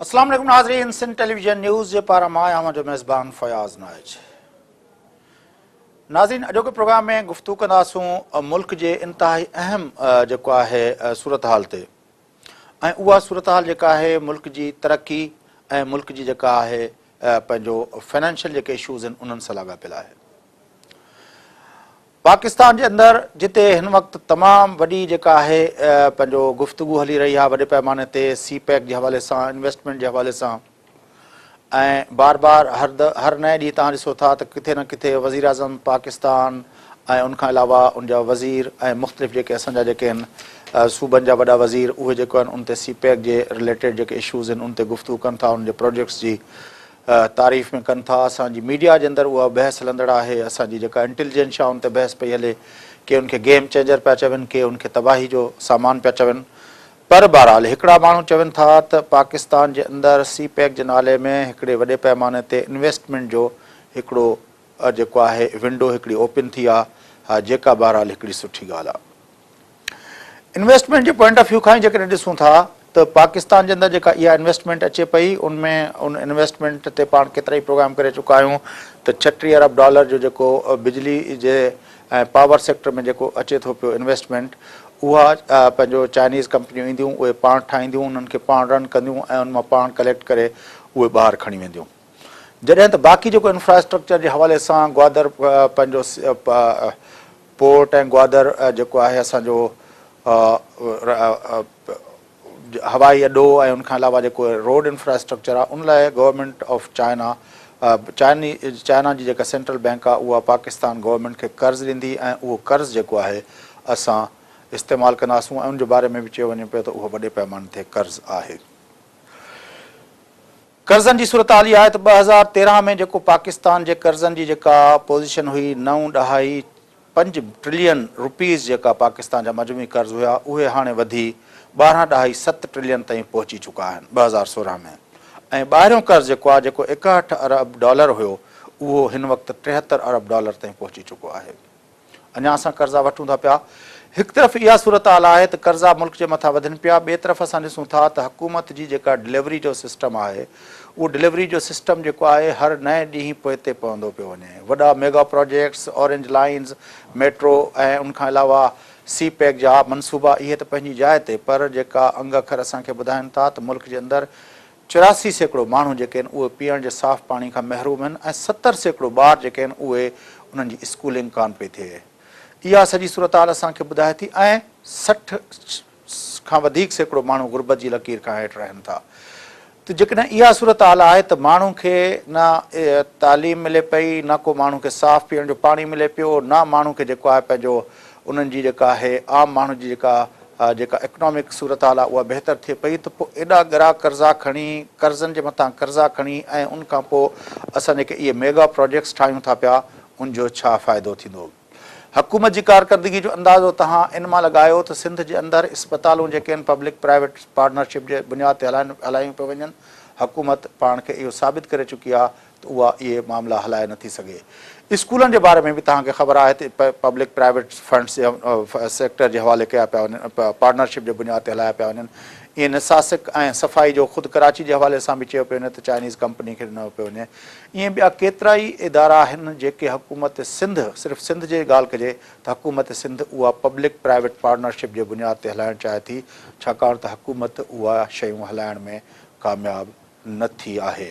اسلام عليڪم ناظرين سنڌ ٽيليويزن نيوز جي پاران مان آهيان اوهان جو ميزبان فياض نائچ. ناظرين اڄوڪي پروگرام ۾ گفتگو ڪنداسون ملڪ جي انتهائي اهم جيڪو آهي صورتحال تي ۽ اها صورتحال جيڪا آهي ملڪ جي ترقي ۽ ملڪ جي جيڪا آهي پنهنجو فنانشل جيڪي اشوز آهن انهن سان لاڳاپيل آهي. پاڪستان جي اندر جتي هن وقت تمام وڏي جيڪا آهي پنهنجو گفتگو هلي رهي آهي وڏي پئماني تي سي پيڪ جي حوالي سان انويسٽمينٽ جي حوالي سان ۽ بار بار هر هر نئين ڏينهن تهان ڏسو ٿا ته ڪٿي نه ڪٿي وزير اعظم پاڪستان ۽ ان کان علاوه ان جا وزير ۽ مختلف جيڪي اسان جا جيڪي آهن صوبن جا وڏا وزير اهي جيڪو آهن ان تي سي پيڪ جي رليٽيڊ جيڪي اشوز آهن ان تي گفتگو ڪن ٿا ان جي پروجيڪٽس جي تعريف ۾ ڪن ٿا، اسان جي ميڊيا جي اندر اها بحث هلندڙ آهي، اسان جي جيڪا انٽيليجنشا ان تي بحث پئي هلي، ڪي ان کي گيم چينجر پيا چون، ڪي ان کي تباهي جو سامان پيا چون، پر بهرحال هڪڙا ماڻهو چون ٿا ته پاڪستان جي اندر سي پيڪ جي نالي ۾ هڪڙي وڏي پئماني تي انويسٽمينٽ جو هڪڙو جيڪو آهي ونڊو هڪڙي اوپن ٿي آ جيڪا بهرحال هڪڙي سٺي ڳالهه آ. انويسٽمينٽ جي پوائنٽ آف ويو کان جيڪڏهن ڏسون ٿا ته پاڪستان جي اندر جيڪا اها انويسٽمينٽ اچي پئي ان ۾ ان انويسٽمينٽ تي پاڻ ڪيترائي پروگرام ڪري چڪا آهيون ته 36 ارب ڊالر جو جيڪو بجلي جي ۽ پاور سيڪٽر ۾ جيڪو اچي ٿو پيو انويسٽمينٽ اها پنهنجو چائنيز ڪمپنيون اينديون اهي پاڻ ٺاهينديون انهن کي پاڻ رن ڪنديون ۽ ان مان پاڻ ڪليڪٽ ڪري اهي ٻاهر کڻي وينديون جڏهن ته باقي جيڪو انفراسٽرڪچر جي حوالي سان گوادر پنهنجو پورٽ ۽ گوادر جيڪو آهي اسان جو هوائي اڏو ۽ ان کان علاوه جيڪو روڊ انفراسٽرڪچر آهي ان لاء گورنمينٽ آف چائنا چائني چائنا جي جيڪا سينٽرل بينڪ آهي اها پاڪستان گورنمينٽ کي قرض ڏيندي ۽ اهو قرض جيڪو آهي اسان استعمال ڪنداسون ۽ ان جي باري ۾ به چيو وڃي پيو ته اهو وڏي پئماني تي قرض آهي. قرضن جي صورتحال اها آهي ته 2013 ۾ جيڪو پاڪستان جي قرضن جي جيڪا پوزيشن هئي نو ڏهائي پنج ٽرلين روپيز جيڪا پاڪستان جا مجموعي قرض هيا اهي هاڻي وڌي ٻارهن ڏهائي ست ٽرلين تائين پهچي چڪا آهن 2016 ۾ ۽ ٻاهريون قرض جيڪو آهي جيڪو 61 ارب ڊالر هيو اهو هن وقت 73 ارب ڊالر تائين پهچي چڪو آهي. اڃا اسان قرضا وٺون ٿا پيا. هڪ طرف اها صورتحال آهي ته قرضا ملڪ جي مٿان وڌن پيا، ٻئي طرف اسان ڏسون ٿا ته حڪومت جي جيڪا ڊليوري جو سسٽم آهي، اهو ڊليوري جو سسٽم جيڪو آهي هر نئين ڏينهن پوئتي پوندو پيو وڃي. وڏا mega projects, orange lines, metro ۽ ان کان علاوه سي پيڪ جا منصوبا اهي ته پنهنجي جاء تي پر جيڪا انگ اکر اسان کي ٻڌائن ٿا ته ملڪ جي اندر 84% ماڻهو جيڪي آهن اهي پيئڻ جي صاف پاڻي کان محروم آهن ۽ 70% ٻار جيڪي آهن اهي انهن جي اسڪولنگ ڪانه پئي ٿئي. اها سڄي صورتحال اسان کي ٻڌائي ٿي ۽ 60 کان وڌيڪ سيڪڙو ماڻهو غربت جي لڪير کان هيٺ رهن ٿا ته جيڪڏهن اها صورتحال آهي ته ماڻهو کي نه تعليم ملي پئي نه ڪو ماڻهو کي صاف پيئڻ جو پاڻي ملي پيو نه ماڻهو کي جيڪو آهي پنهنجو انهن جي جيڪا آهي عام ماڻهو جي جيڪا جيڪا اڪنامڪ صورتحال آهي اها بهتر ٿئي پئي ته پوء ايڏا ڳرا قرضا کڻي قرضن جي مٿان قرضا کڻي ۽ ان کان پوء اسان جيڪي اهي ميگا پراجيڪٽس ٺاهيون ٿا پيا ان جو ڇا فائدو ٿيندو؟ حڪومت جي ڪارڪردگي جو اندازو توهان ان مان لڳايو ته سنڌ جي اندر اسپتالون جيڪي آهن پبلڪ پرائيويٽ پارٽنرشپ جي بنياد تي هلايون پيون وڃن حڪومت پاڻ کي اهو ثابت ڪري چڪي آهي ته اها اهي معاملا هلائي نٿي سگهي. اسڪولن جي باري ۾ به توهان کي خبر آهي ته پبلڪ پرائيويٽ فنڊز جي سيڪٽر جي حوالي ڪيا پيا وڃن، پارٽنرشپ جي بنياد تي هلايا پيا وڃن. ائين نساسڪ ۽ صفائي جو خود ڪراچي جي حوالي سان به چيو پيو وڃي ته چائنيز ڪمپني کي ڏنو پيو وڃي. ائين ٻيا ڪيترائي ادارا آهن جيڪي حڪومت سنڌ، صرف سنڌ جي ڳالهه ڪجي ته حڪومت سنڌ اها پبلڪ پرائيويٽ پارٽنرشپ جي بنياد تي هلائڻ چاهي ٿي ڇاڪاڻ ته حڪومت اها شيون هلائڻ ۾ ڪامياب نه ٿي آهي.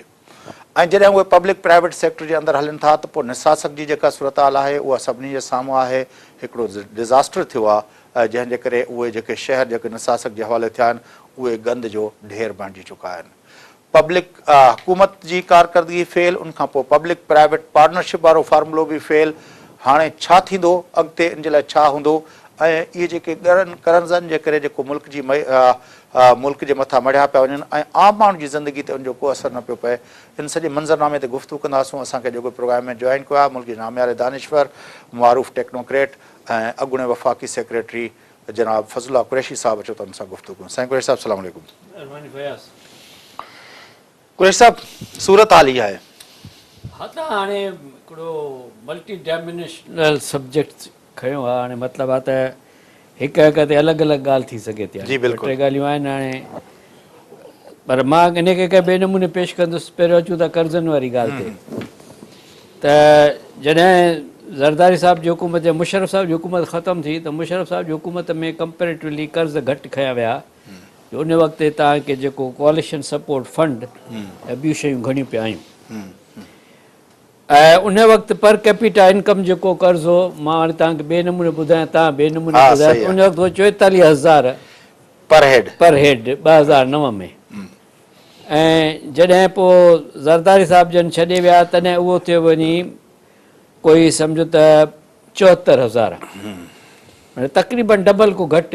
۽ جڏهن اهي پبلڪ پرائيويٽ سيڪٽر جي اندر هلن ٿا ته پوء نساسڪ جي جيڪا صورتحال آهي اها سڀني جي سامهون آهي هڪڙو ڊزاسٽر ٿيو آهي جنهن جي ڪري اهي جيڪي شهر جيڪي نساسڪ جي حوالي ٿيا آهن اهي گند جو ڍير بڻجي چڪا آهن پبلڪ حڪومت جي ڪارڪردگي فيل ان کان پوء پبلڪ پرائيويٽ پارٽنرشپ وارو فارمولو به فيل هاڻي ڇا ٿيندو اڳتي ان جي لاء ڇا هوندو ۽ اهي جيڪي ڳرن قرضن جي ڪري جيڪو ملڪ جي ملڪ جي مٿان مڙهيا پيا وڃن ۽ عام ماڻهو جي زندگي تي ان جو ڪو اثر نه پيو پئي. ان سڄي منظرنامي تي گفتگو ڪنداسون. اسان کي جيڪو پروگرام ۾ جوائن ڪيو آهي ملڪ جي نامياري دانشور، معروف ٽيڪنوڪريٽ ۽ اڳوڻي وفاقي سيڪريٽري جناب فضل الله قريشي صاحب اچو ته ان سان گفتگو ڪيون. سائين قريشي صاحب السلام عليڪم. مهرباني فياض. قريشي صاحب صورت حال اها آهي. ها ته هاڻي هڪڙو ملٽي ڊائمينشنل سبجيڪٽ کنيو آهي هاڻي مطلب آهي ته هڪ هڪ تي الڳ الڳ ڳالهه ٿي سگهي ٿي جي بلڪل ٻه ٽي ڳالهيون آهن هاڻي پر مان ان کي ڪنهن ٻئي نموني پيش ڪندس. پهريون اچون ٿا قرضن واري ڳالهه تي ته جڏهن زرداري صاحب جي حڪومت يا مشرف صاحب جي حڪومت ختم ٿي ته مشرف صاحب جي حڪومت ۾ ڪمپيريٽولي قرض گهٽ کنيا ويا جو ان وقت توهان کي جيڪو ڪواليشن سپورٽ فنڊ ۽ ٻيون شيون گهڻيون پيا آيون ۽ ان وقت پر ڪيپيٽا انڪم جيڪو قرض هو مان هاڻي توهان کي ٻئي نموني ٻڌايان توهان ٻئي نموني ٻڌايو ته ان وقت هو 44 هزار پر هيڊ پر هيڊ 2009 ۾ ۽ جڏهن پوء زرداري صاحب جن ڇڏي ويا تڏهن اهو ٿيو وڃي ڪوئي سمجهو ته 74 هزار معنيٰ تقريبن ڊبل کو گهٽ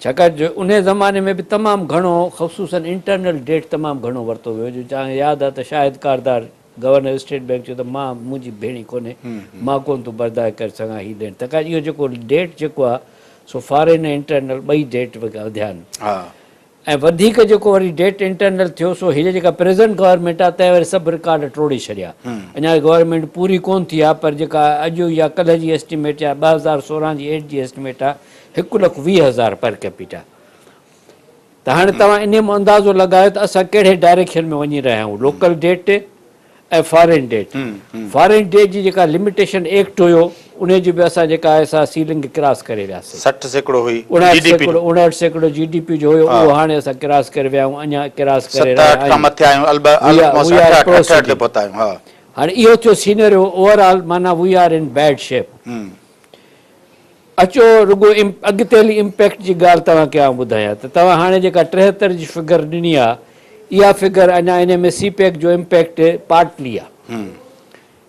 ڇاڪاڻ جو انهي زماني ۾ به تمام گهڻو خصوصاً انٽرنل ڊيٽ تمام گهڻو ورتو ويو جو جان ياد آ ته شاهد ڪاردار گورنر اسٽيٽ بينڪ چيو ته مان منهنجي ڀيڻي ڪونهي مان ڪونه ٿو برداشت ڪري سگهان هي ڊيٽ تنهن اهو جيڪو ڊيٽ جيڪو آ سو فارين ۽ انٽرنل ٻئي ڊيٽ وڌيا آهن ۽ وڌيڪ جيڪو وري ڊيٽ انٽرنل ٿيو سو هيء جيڪا پريزنٽ گورنمينٽ آ تنهن وري سڀ رڪارڊ ٽوڙي ڇڏيا. اڃا گورنمينٽ پوري ڪونه ٿي آ پر جيڪا اڄ يا ڪلهه جي ايسٽيميٽ يا 2016 جي ايڊ جي ايسٽيميٽ آ 1,20,000 پر ڪيپيٽا. ته هاڻي توهان انهي مان اندازو لڳايو ته اسان ڪهڙي ڊائريڪشن ۾ وڃي رهيا آهيون local debt ۽ foreign debt. Foreign debt جي جيڪا لميٽيشن ايڪٽ هيو انهي جي به اسان جيڪا آهي سا سيلنگ ڪراس ڪري وياسين. 60% هئي جي ڊي پي جو. 59% جي ڊي پي جو هيو اهو هاڻي اسان ڪراس ڪري ويا آهيون اڃا ڪراس ڪري رهيا آهيون. 67 کان مٿي آهيون الموسٽ 68 تي پهتا آهيون ها. هاڻي اهو ٿيو سينريو اوور آل معنيٰ we are in bad shape. اچو رڳو اڳتي هلي امپيڪٽ جي ڳالهه توهان کي آئون ٻڌايان ته توهان هاڻي جيڪا 73 جي فگر ڏني آ اها فگر اڃا انهي ۾ سي پيڪ جو امپيڪٽ پارٽلي آ.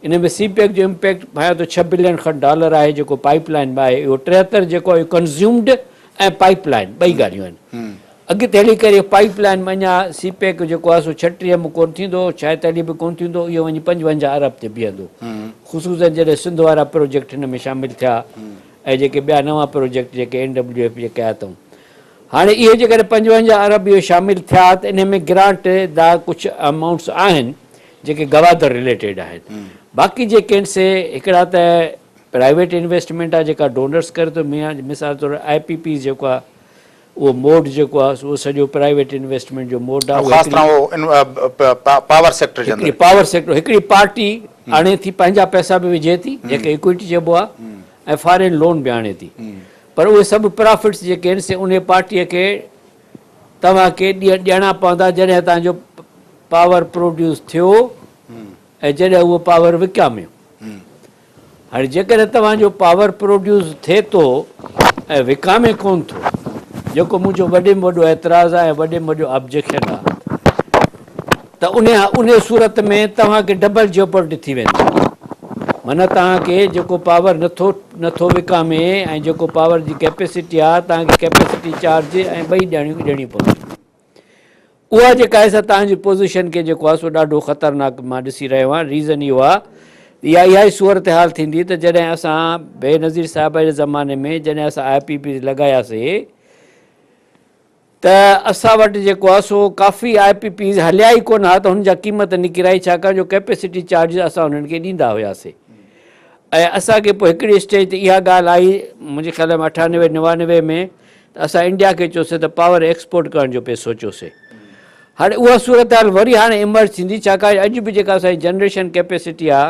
انهي ۾ سي پيڪ جو امپيڪٽ ڀانيان ٿو 6 بلين کن ڊالر آهي جيڪو پائيپ لائين ۾ آهي اهو 73 جيڪو آهي اهو ڪنزيومڊ ۽ پائيپ لائين ٻئي ڳالهيون آهن. اڳتي هلي ڪري پائيپ لائين ۾ اڃا سي پيڪ جيڪو آهي سو 36 ۾ ڪونه ٿيندو، 46 به ڪونه ٿيندو، اهو وڃي 55 ارب تي بيهندو. خصوصاً جڏهن سنڌ وارا پروجيڪٽ هن ۾ شامل ٿيا ۽ جيڪي ٻيا نوان پروجيڪٽ جيڪي اين ڊبليو ايف جي ڪيا اٿئون. هاڻي اهي جيڪڏهن 55 ارب اهي شامل ٿيا ته انهي ۾ گرانٽ دا ڪجهه امائونٽس آهن جيڪي گوادر رليٽيڊ آهن. باقي جيڪي آهن سي هڪڙا ته پرائيويٽ انويسٽمينٽ آهي جيڪا ڊونرس ڪري ٿو مثال طور آء پي پيز جيڪو آهي اهو موڊ جيڪو آهي اهو سڄو پرائيويٽ انويسٽمينٽ جو موڊ آهي. خاص طرح اهو پاور سيڪٽر جي اندر. هڪڙي پاور سيڪٽر هڪڙي پارٽي آڻي ٿي پنهنجا پئسا به وجهي ٿي جنهن کي ايڪوئٽي چئبو آهي ۽ فارين لون به آڻي ٿي پر اهي سڀ پرافٽس جيڪي آهن سي انهي پارٽي کي توهان کي ڏيڻا پوندا جڏهن توهان جو پاور پروڊيوس ٿيو ۽ جڏهن اهو پاور وڪاميو. هاڻي جيڪڏهن توهان جو پاور پروڊيوس ٿئي ٿو ۽ وڪامي ڪونه ٿو، جيڪو منهنجو وڏي ۾ وڏو اعتراض آهي ۽ وڏي ۾ وڏو آبجيڪشن آهي ته انهي صورت ۾ توهان کي ڊبل جيوپرڊي ٿي ويندي. معنيٰ توهان کي جيڪو پاور نٿو نٿو وڪامي ۽ جيڪو پاور جي ڪيپيسٽي آهي توهان کي ڪيپيسٽي چارج ۽ ٻئي ڏيڻيون پونديون. اها جيڪا آهي سا توهان جي پوزيشن کي جيڪو آهي سو ڏاڍو خطرناڪ مان ڏسي رهيو آهيان ريزن اهو آهي ته اها اها ئي صورتحال ٿيندي ته جڏهن اسان بينظير صاحب جي زماني ۾ جڏهن اسان آء پي پيز لڳاياسي ته اسان وٽ جيڪو آهي سو ڪافي آء پي پيز هليا ئي ڪونه ها ته هن جا قيمت نڪري آئي ڇاڪاڻ جو ڪيپيسٽي چارجز اسان انهن کي ڏيندا هياسي ۽ اسان کي پوء هڪڙي اسٽيج تي اها ڳالهه آئي منهنجي خيال ۾ 98 99 ۾ ته اسان انڊيا کي چيوسي ته پاور ايڪسپورٽ ڪرڻ جو پئي سوچيوسي. هاڻي اها صورتحال وري هاڻي ايمرج ٿيندي ڇاڪاڻ اڄ به جيڪا اسان جي جنريشن ڪيپيسٽي آ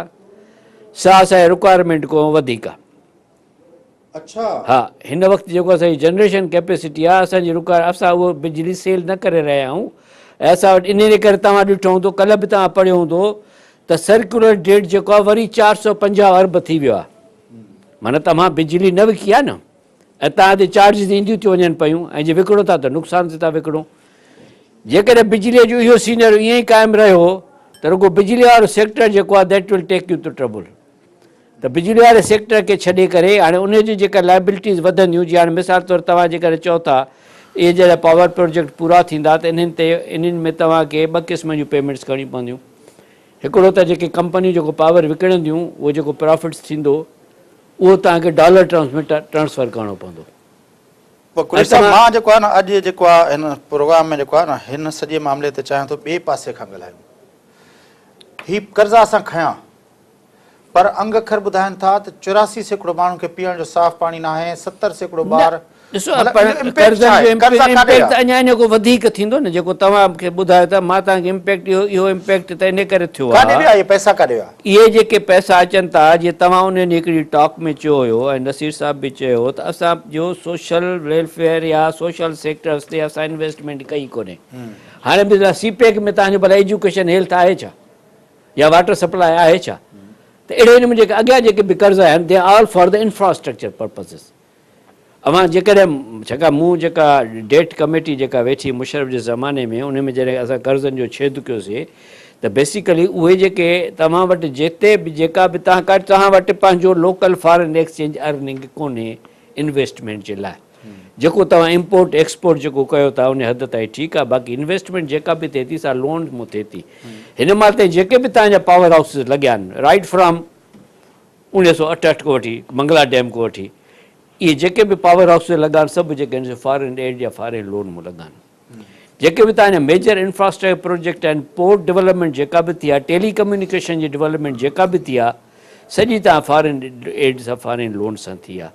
سا اسان جي رڪوائرمينٽ کان وڌيڪ آ. اڇا. ها هن وقت جيڪو اسان جي جنريشن ڪيپيسٽي آ اسان جي رڪوائر اسان اهو بجلي سيل نه ڪري رهيا آهيون ۽ اسان وٽ انهي جي ڪري توهان ڏٺو هوندو ڪلهه به توهان پڙهيو هوندو ته سرڪيولر ڊيٽ جيڪو آ وري 450 ارب ٿي ويو آ معنيٰ توهان بجلي نه وڪي آ نه. ۽ توهان تي چارجز اينديون ٿيون وڃن پيون ۽ جي وڪڻو ٿا ته نقصان تي ٿا وڪڻو. جيڪڏهن بجليء جو اهو سينيريو ائين ئي قائم رهيو ته رڳو بجليء وارو سيڪٽر جيڪو آهي that will take you to trouble ته بجلي واري سيڪٽر کي ڇڏي ڪري هاڻي ان جون جيڪا لائبلٽيز وڌنديون جيئن هاڻي مثال طور توهان جيڪڏهن چئو ٿا اهي جڏهن پاور پروجيڪٽ پورا ٿيندا ته انهن تي انهن ۾ توهان کي ٻه قسم جون پيمينٽس ڪرڻيون پونديون هڪڙو ته جيڪي ڪمپنيون جيڪو پاور وڪڻنديون اهو جيڪو پرافٽس ٿيندو اهو توهان کي ڊالر ٽرمز ۾ ٽرانسفر ڪرڻو پوندو. قريشي صاحب مان جيڪو آهي نه اڄ جيڪو آهي هن پروگرام ۾ جيڪو آهي نه هن سڄي معاملي تي چاهيان ٿو ٻئي پاسي کان ڳالهايون. هي قرضا اسان کنيا پر انگ اکر ٻڌائن ٿا ته 84% ماڻهن کي پيئڻ جو صاف پاڻي ناهي، 70% ٻار ڏسو پر قرضن جو امپيڪٽ ته اڃا ان کان وڌيڪ ٿيندو نه جيڪو توهان مون کي ٻڌايو ٿا مان توهان کي امپيڪٽ اهو اهو امپيڪٽ ته ان ڪري ٿيو آهي. ڪاڏي ويا اهي پئسا ڪاڏي ويا؟ اهي جيڪي پئسا اچن ٿا جيئن توهان ان ڏينهن هڪڙي ٽاڪ ۾ چيو هيو ۽ نصير صاحب به چيو هو ته اسان جو سوشل ويلفيئر يا سوشل سيڪٽرس تي اسان انويسٽمينٽ ڪئي ڪونهي هاڻي به سي پيڪ ۾ توهان جو ڀلا ايجوڪيشن هيلٿ آهي ڇا يا واٽر سپلاء آهي ڇا ته اهڙي نموني جيڪي اڳيان جيڪي به قرض آيا آهن they are all for the infrastructure purposes اوهان جيڪڏهن ڇاڪاڻ مون جيڪا ڊيٽ ڪميٽي جيڪا ويٺي مشرف جي زماني ۾ ان ۾ جڏهن اسان قرضن جو ڇيد ڪيوسي ته بيسيڪلي اهي جيڪي توهان وٽ جتي به جيڪا به توهان ڪا توهان وٽ پنهنجو لوڪل فارن ايڪسچينج ارننگ ڪونهي انويسٽمينٽ جي لاء جيڪو توهان امپورٽ ايڪسپورٽ جيڪو ڪيو ٿا ان حد تائين ٺيڪ آهي باقي انويسٽمينٽ جيڪا به ٿئي ٿي سا لون مون ٿئي ٿي هن مهل تائين جيڪي به توهان جا پاور هائوسز لڳيا آهن رائيٽ فرام 1968 کان وٺي منگلا ڊيم کان وٺي اهي جيڪي به پاور هائوسز لڳا آهن سڀ جيڪي آهن سي فارين ايڊ يا فارين لون مون لڳا آهن. جيڪي به توهان جا ميجر انفراسٽرڪچر پروجيڪٽ آهن، پورٽ ڊولپمينٽ جيڪا به ٿي آهي، ٽيلي ڪميونيڪيشن جي ڊولپمينٽ جيڪا به ٿي آهي سڄي توهان فارين ايڊ سان فارين لون سان ٿي آهي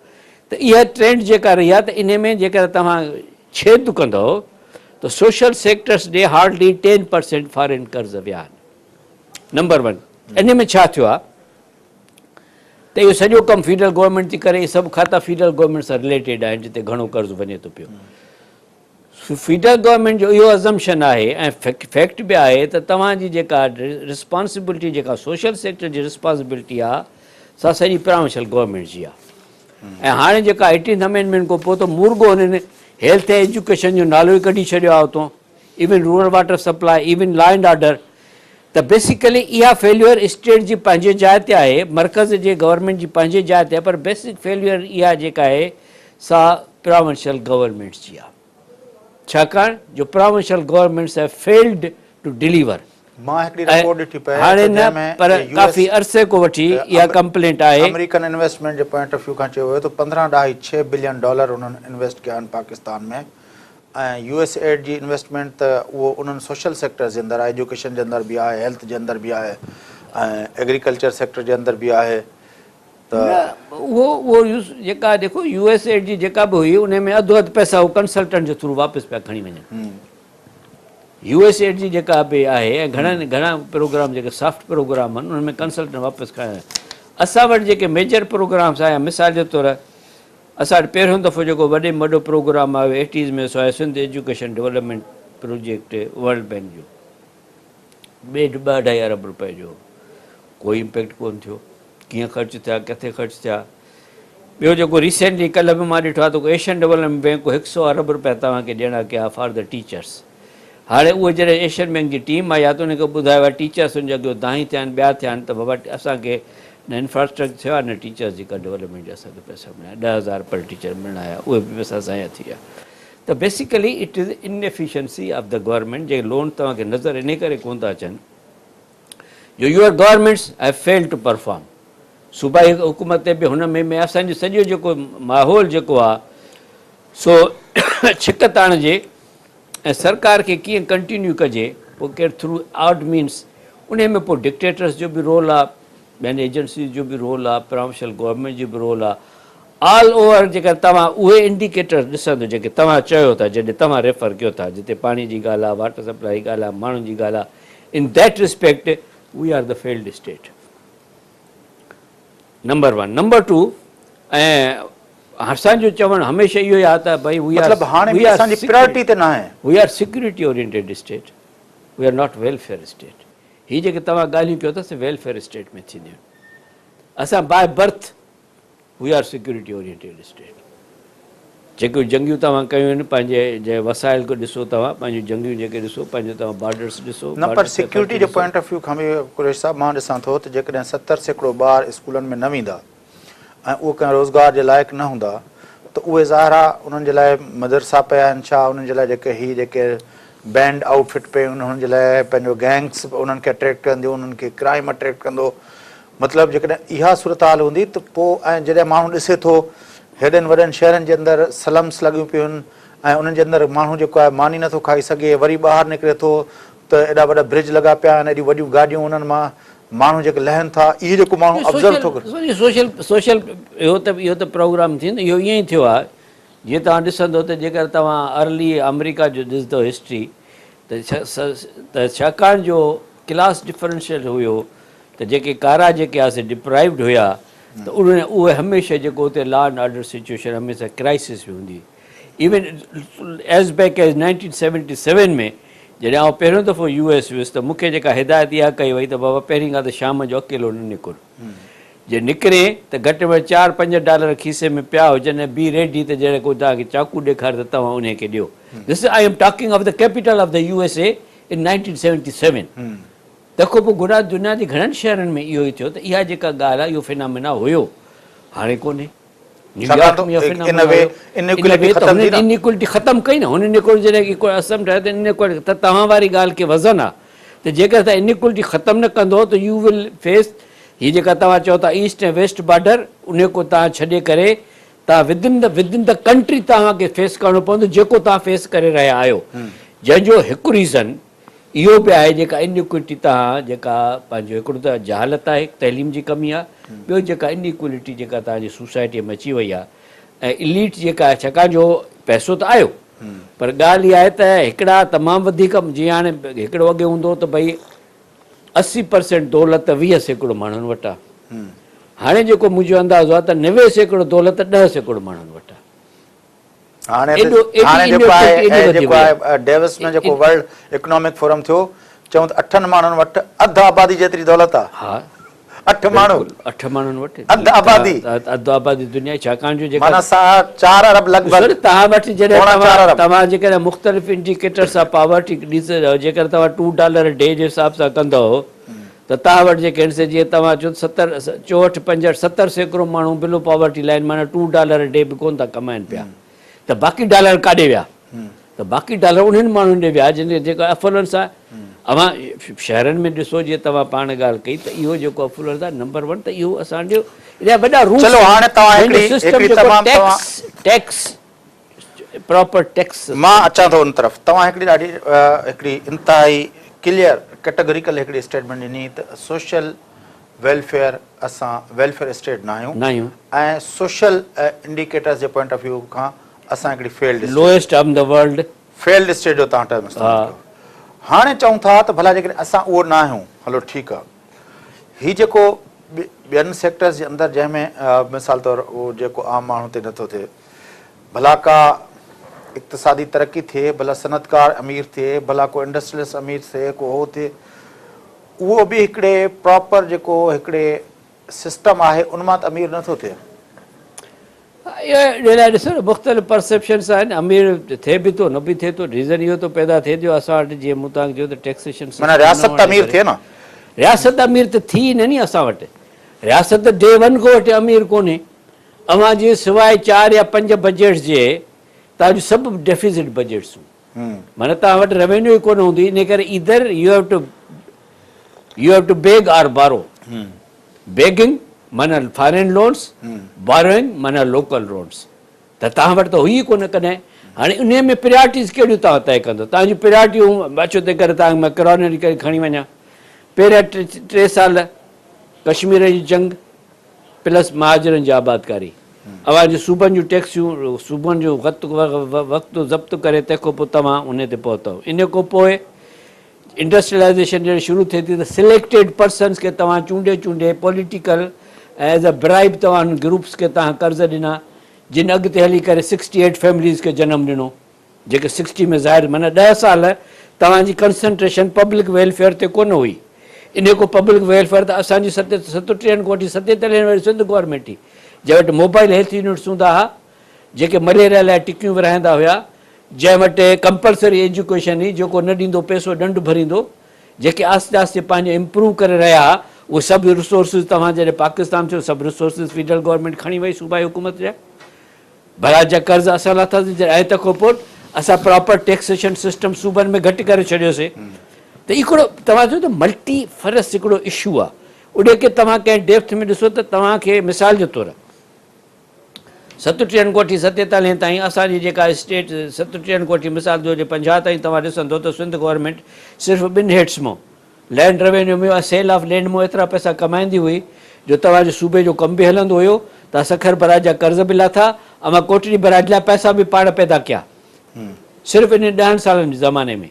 ته اها ٽرينڊ جيڪا رهي آهي ته انهي ۾ جيڪڏهن توهان ڇيد ڪندؤ ته سوشل سيڪٽرس ڏي هارڊلي 10% فارين قرض ويا آهن نمبر ون انهي ۾ ڇا ٿيو آهي ته اهو سڄو ڪم فيڊرل گورنمينٽ ٿي ڪري، اهي سڀ کاتا فيڊرل گورنمينٽ سان رليٽيڊ آهن جتي گهڻو قرض وڃي ٿو پيو. فيڊرل گورنمينٽ جو اهو ازمپشن آهي ۽ فيڪٽ به آهي ته توهان جي جيڪا رسپانسبلٽي جيڪا سوشل سيڪٽر جي رسپانسبلٽي آهي سا سڄي پراونشل گورنمينٽ جي آهي ۽ هاڻي جيڪا ايٽينٿ امينڊمينٽ کان پوء ته مورڳو هنن هيلٿ ۽ ايجوڪيشن جو نالو ئي ڪڍي ڇڏيو آهي اتون even rural water supply even law and order ته بيسيڪلي اها فيليئر اسٽيٽ جي پنهنجي جاء تي آهي، مرڪز جي گورنمينٽ جي پنهنجي جاء تي آهي پر بيسڪ فيليئر اها جيڪا آهي سا پراونشل گورنمينٽس جي آهي ڇاڪاڻ جو provincial governments have failed to deliver مان هڪڙي رپورٽ ڏٺي پئي هاڻي ته نه جنهن ۾ پر يو ايس ڪافي عرصي کان وٺي اها ڪمپلينٽ آهي. آمريڪن انويسٽمينٽ جي پوائنٽ آف ويو کان چيو ويو ته 15.6 بلين ڊالر انهن انويسٽ ڪيا آهن پاڪستان ۾ ۽ يو ايس ايڊ جي انويسٽمينٽ ته اهو انهن سوشل سيڪٽرز جي اندر آهي ايجوڪيشن جي اندر به آهي هيلٿ جي اندر به آهي ۽ ايگريڪلچر سيڪٽر جي اندر به آهي ته. نه اهو اهو يوس جيڪا ڏيکو يو ايس ايڊ جي جيڪا به هئي انهي ۾ اڌو اڌ پئسا هو ڪنسلٽنٽ جي ٿرو واپس پيا کڻي وڃن يو ايس ايڊ جي جيڪا به آهي ۽ گهڻن گهڻا پروگرام جيڪي سافٽ پروگرام آهن انهن ۾ ڪنسلٽنٽ واپس کڻي اسان وٽ جيڪي ميجر پروگرامس آيا مثال جي طور اسان وٽ پهريون دفعو جيڪو وڏي ۾ وڏو پروگرام آيو ايٽيز ۾ سو آهي Sindh education development project world bank جو ڏيڍ ٻه اڍائي ارب روپئي جو ڪوئي امپيڪٽ ڪون ٿيو ڪيئن خرچ ٿيا ڪٿي خرچ ٿيا ٻيو جيڪو ريسينٽلي ڪلهه به مان ڏٺو آهي ته ايشين ڊولپمينٽ بينڪ هڪ سو ارب روپيا توهان کي ڏيڻا ڪيا فار the teachers هاڻي اهي جڏهن ايشين بينڪ جي ٽيم آئي آهي ته انهن کي ٻڌايو آهي ٽيچرس ان جا اڳيو دانهين ٿيا آهن ٻيا ٿيا آهن ته بابا اسان کي نه انفراسٽرڪچر ٿيو آهي نه ٽيچرس جي ڪا ڊولپمينٽ جا اسان کي پئسا مليا 10,000 پر ٽيچر ملڻا آهيا اهي به پئسا ضايع ٿي ويا ته basically it is inefficiency of the government جيڪي لون توهان کي نظر انهي ڪري ڪونه ٿا اچن جو your governments have failed to perform صوبائي حڪومت تي به هن ۾ ۾ اسان جو سڄو جيڪو ماحول جيڪو آهي سو ڇڪ تاڻ جي ۽ سرڪار کي ڪيئن ڪنٽينيو ڪجي پوء ڪير ٿرو آڊ مينس انهي ۾ پوء ڊڪٽيٽرس جو به رول آ ٻين ايجنسيز جو به رول آ پراونشل گورنمينٽ جو به رول آ آل اوور جيڪر توهان اهي انڊيڪيٽرس ڏسندو جيڪي توهان چيو ٿا جڏهن توهان ريفر ڪيو ٿا جتي پاڻي جي ڳالهه آ واٽر سپلائي جي ڳالهه آ ماڻهن جي ڳالهه آ in that respect we are the failed state number one number two ۽ اسان جو چوڻ هميشه اهو ئي آهي ته ڀئي وي مطلب هاڻي به اسان جي پرائرٽي ته ناهي. We are security oriented state we are not welfare state هي جيڪي توهان ڳالهيون ڪيو ٿا سي ويلفيئر اسٽيٽ ۾ ٿينديون آهن اسان by birth we are security oriented state جيڪيون جنگيون توهان ڪيون آهن پنهنجي جي وسائل کي ڏسو توهان پنهنجون جنگيون جيڪي ڏسو پنهنجو توهان بارڊرس ڏسو نه پر سيڪيورٽي جي پوائنٽ آف ويو کان به قريشي صاحب مان ڏسان ٿو ته جيڪڏهن 70% ٻار اسڪولن ۾ نه ويندا ۽ اهي ڪنهن روزگار جي لائق نه هوندا ته اهي ظاهر آ انهن جي لاء مدرسا پيا آهن ڇا انهن جي لاء جيڪي هي جيڪي بينڊ آئوٽ فٽ پيون آهن انهن جي لاء پنهنجو گينگس انهن کي اٽريڪٽ ڪنديون انهن کي ڪرائيم اٽريڪٽ ڪندو مطلب جيڪڏهن اها صورتحال هوندي ته پوء ۽ جڏهن ماڻهو ڏسي ٿو هيڏن وڏن شهرن جي اندر سلمس لڳيون پيون آهن ۽ انهن جي اندر ماڻهو جيڪو آهي ماني نٿو کائي سگهي وري ٻاهر نڪري ٿو ته ايڏا وڏا برج لڳا پيا آهن ايڏيون وڏيون گاڏيون انهن مان ماڻهو جيڪي لهن ٿا اهي جيڪو ماڻهو ابزرو ٿو ڪري. سوشل سوشل اهو ته اهو ته پروگرام ٿيندو اهو ائين ئي ٿيو آهي جيئن توهان ڏسندو ته جيڪر توهان ارلي آمريڪا جو ڏسندو هسٽري ته ته ڇاڪاڻ جو ڪلاس ڊفرنشل هيو ته جيڪي ڪارا جيڪي هئا سي ڊپرائيوڊ هيا ته انهن اهي هميشه جيڪو اتي لا اينڊ آرڊر سچوئيشن هميشه ڪرائسس ۾ هوندي هئي even as back as 1977 ۾ جڏهن آئون پهريون دفعو يو ايس ويس ته مونکي جيڪا هدايت اها ڪئي وئي ته بابا پهرين ڳالهه ته شام جو اڪيلو نه نڪر جي نڪرين ته گهٽ ۾ گهٽ چار پنج ڊالر کيسي ۾ پيا هجن ۽ بي ريڊي ته جڏهن ڪو توهان کي چاقو ڏيکاري ته توهان انهي کي ڏيو. This I am talking of the capital of the U S A in 1977. تنهن کان پوء گهڻا دنيا جي گهڻن شهرن ۾ اهو ئي ٿيو ته اها جيڪا ڳالهه آهي اهو فنامينا هيو هاڻي ڪونهي. ڇاڪاڻ ته ان وي انيڪوئلٽي ختم ٿي نه. انيڪوئلٽي ختم ڪئي نه هن انيڪوئلٽي جڏهن ايڪوئل اسم ٺاهيو ته انيڪوئلٽي ته توهان واري ڳالهه کي وزن آهي ته جيڪر توهان انيڪوئلٽي ختم نه ڪندو ته يو will fee هي جيڪا توهان چئو ٿا ايسٽ ۽ ويسٽ بارڊر انهي کو توهان ڇڏي ڪري توهان ودن the within the country توهان کي فيس ڪرڻو پوندو جيڪو توهان فيس ڪري رهيا آهيو جنهن جو هڪ ريزن اهو به آهي جيڪا انيڪوئلٽي توهان جيڪا پنهنجو هڪڙو ته جهالت آهي تعليم جي ڪمي آهي ٻيو جيڪا انيڪوئلٽي جيڪا توهان جي سوسائٽي ۾ اچي وئي آهي ۽ اليٽ جيڪا آهي ڇاڪاڻ جو پئسو ته آيو پر ڳالهه اها آهي ته هڪڙا تمام وڌيڪ جيئن هاڻي هڪڙو اڳي هوندو هو ته ڀئي 80% دولت 20% ماڻهن وٽ آهي هاڻي جيڪو منهنجو اندازو آهي ته 90% دولت 10% ماڻهن وٽ آهي. هاڻي هاڻي جيڪو آهي جيڪو آهي ڊيوس ۾ جيڪو ورلڊ اڪنامڪ فورم ٿيو چون ته اٺن ماڻهن وٽ اڌ آبادي جيتري دولت آهي. ها اٺ ماڻهو اٺ ماڻهن وٽ اڌ آبادي اڌ آبادي دنيا جي ڇاڪاڻ جو جيڪا معنيٰ چار ارب لڳ ڀڳ توهان وٽ جڏهن توهان جيڪڏهن مختلف انڊيڪيٽرس آف پاورٽي ڏسندؤ جيڪڏهن توهان ٽو ڊالر ڊي جي حساب سان ڪندؤ ته توهان وٽ جيڪي آهن سي جيئن توهان چئو ستر چوهٺ پنجهٺ 70% ماڻهو بلو پاورٽي لائين معنيٰ ٽو ڊالر ڊي به ڪونه ٿا ڪمائن پيا ته باقي ڊالر ڪاڏي ويا ته باقي ڊالر انهن ماڻهن ڏي ويا جن کي جيڪو افلوئنس آهي اوهان شهرن ۾ ڏسو جيئن توهان پاڻ ڳالهه ڪئي ته اهو جيڪو افلوئنس آهي نمبر ون ته اهو اسان جو ايڏا وڏا روٽس چلو هاڻي توهان هڪڙي سسٽم هڪڙي جيڪو تمام توهان ٽيڪس ٽيڪس پراپر ٽيڪس مان اچان ٿو ان طرف توهان هڪڙي ڏاڍي هڪڙي انتهائي ڪليئر ڪيٽيگريڪل هڪڙي اسٽيٽمينٽ ڏني ته سوشل ويلفيئر اسان ويلفيئر اسٽيٽ ناهيون ناهيون ۽ سوشل انڊيڪيٽرز جي پوائنٽ آف ويو کان اسان هڪڙي failed state lowest in the world. Failed state جو توهان ٽرم استعمال ڪيو. هاڻي چئون ٿا ته ڀلا جيڪڏهن اسان اهو نه آهيون هلو ٺيڪ آهي هي جيڪو ٻين سيڪٽرز جي اندر جنهن ۾ مثال طور اهو جيڪو عام ماڻهو تي نٿو ٿئي ڀلا ڪا اقتصادي ترقي ٿئي ڀلا صنعتڪار امير ٿئي ڀلا ڪو انڊسٽريلسٽ امير ٿئي ڪو هو ٿئي اهو به هڪڙي پراپر جيڪو هڪڙي سسٽم آهي ان مان ته امير نٿو ٿئي. اهو ان لاء ڏسو نه مختلف پرسيپشنس آهن امير ٿئي به ٿو نه به ٿئي ٿو ريزن اهو ٿو پيدا ٿئي جو اسان وٽ جيئن مون توهان کي چيو ته ٽيڪسيشن معنيٰ سسٽم نه رياست هئڻ ته جي امير ڪري ٿئي نه. رياست امير ته ٿي ئي نه ني اسان وٽ رياست ته ڊي ون کان وٺي امير ڪونهي اوهان جي سواء چار يا پنج بجيٽس جي توهان جون سڀ ڊيفيزٽ بجيٽس هيون معنيٰ توهان وٽ روينيو ئي ڪونه هوندي انهي ڪري either you have to you have to beg or borrow begging معنيٰ فارين لونس باروئنگ معنيٰ لوڪل لونس ته توهان وٽ ته هئي ئي ڪونه ڪڏهن هاڻي انهي ۾ پريارٽيز ڪهڙيون توهان طئي ڪندو توهان جون پريارٽيون اچو تنهن ڪري توهان کي مان ڪرانيڪل کڻي وڃان پهريان ٽي سال ڪشمير جي جنگ پلس مهاجرن جي آبادڪاري، اوهان جي صوبن جون ٽيڪسيون، صوبن جو وقت ضبط ڪري تنهن کان پوء توهان انهي تي پهتؤ. انهي کان پوء انڊسٽريلائيزيشن جڏهن شروع ٿئي ٿي ته سليڪٽيڊ پرسنز کي توهان چونڊي چونڊي پوليٽيڪل ۽ ايز اي برائب توهان انهن گروپس کي توهان قرض ڏنا جن اڳتي هلي ڪري سڪسٽي ايٽ فيمليز کي جنم ڏنو. جيڪي سڪسٽي ۾ ظاهر معنيٰ ڏهه سال توهان جي ڪنسنٽريشن پبلڪ ويلفيئر تي ڪونه هئي انهي کان پبلڪ ويلفيئر ته اسان جي ست ستٽيهن کان وٺي ستيتاليهن واري سنڌ گورنمينٽ هئي جنهن وٽ موبائل هيلٿ يونٽس هوندا ها جيڪي مليريا لاء ٽڪيون ورهائيندا هيا جنهن وٽ ڪمپلسري ايجوڪيشن هئي جيڪو نه ڏيندو پئسو ڏنڊ ڀريندو جيڪي آهستي آهستي پنهنجو امپروو ڪري رهيا ها اهي سڀ ريسورسز توهان جڏهن پاڪستان ٿيو سڀ ريسورسز فيڊرل گورنمينٽ کڻي وئي صوبائي حڪومت جا بئراج جا قرض اسان لاٿاسين جڏهن آئي تنهن کان پوء اسان پراپر ٽيڪسيشن سسٽم صوبن ۾ گهٽ ڪري ڇڏيوسين ته هڪڙو توهان چئو ته ملٽي فرس هڪڙو اشو آهي ان کي توهان ڪنهن ڊيپٿ ۾ ڏسو ته توهان کي مثال جي طور ستٽيهن کان وٺي ستيتاليهن تائين اسان جي جيڪا اسٽيٽ ستٽيهن کان وٺي مثال طور پنجاهه تائين توهان ڏسندو ته سنڌ گورنمينٽ صرف ٻن هيڊس مان لينڊ روينيو ۾ يا سيل آف لينڊ مان ايترا پئسا ڪمائيندي هئي جو توهان جي صوبي جو ڪم به هلندو هيو، توهان سکر بئراج جا قرض به لاٿا، اوهان ڪوٽڙي بئراج لاء پئسا به پاڻ پيدا ڪيا، صرف انهن ڏهن سالن جي زماني ۾.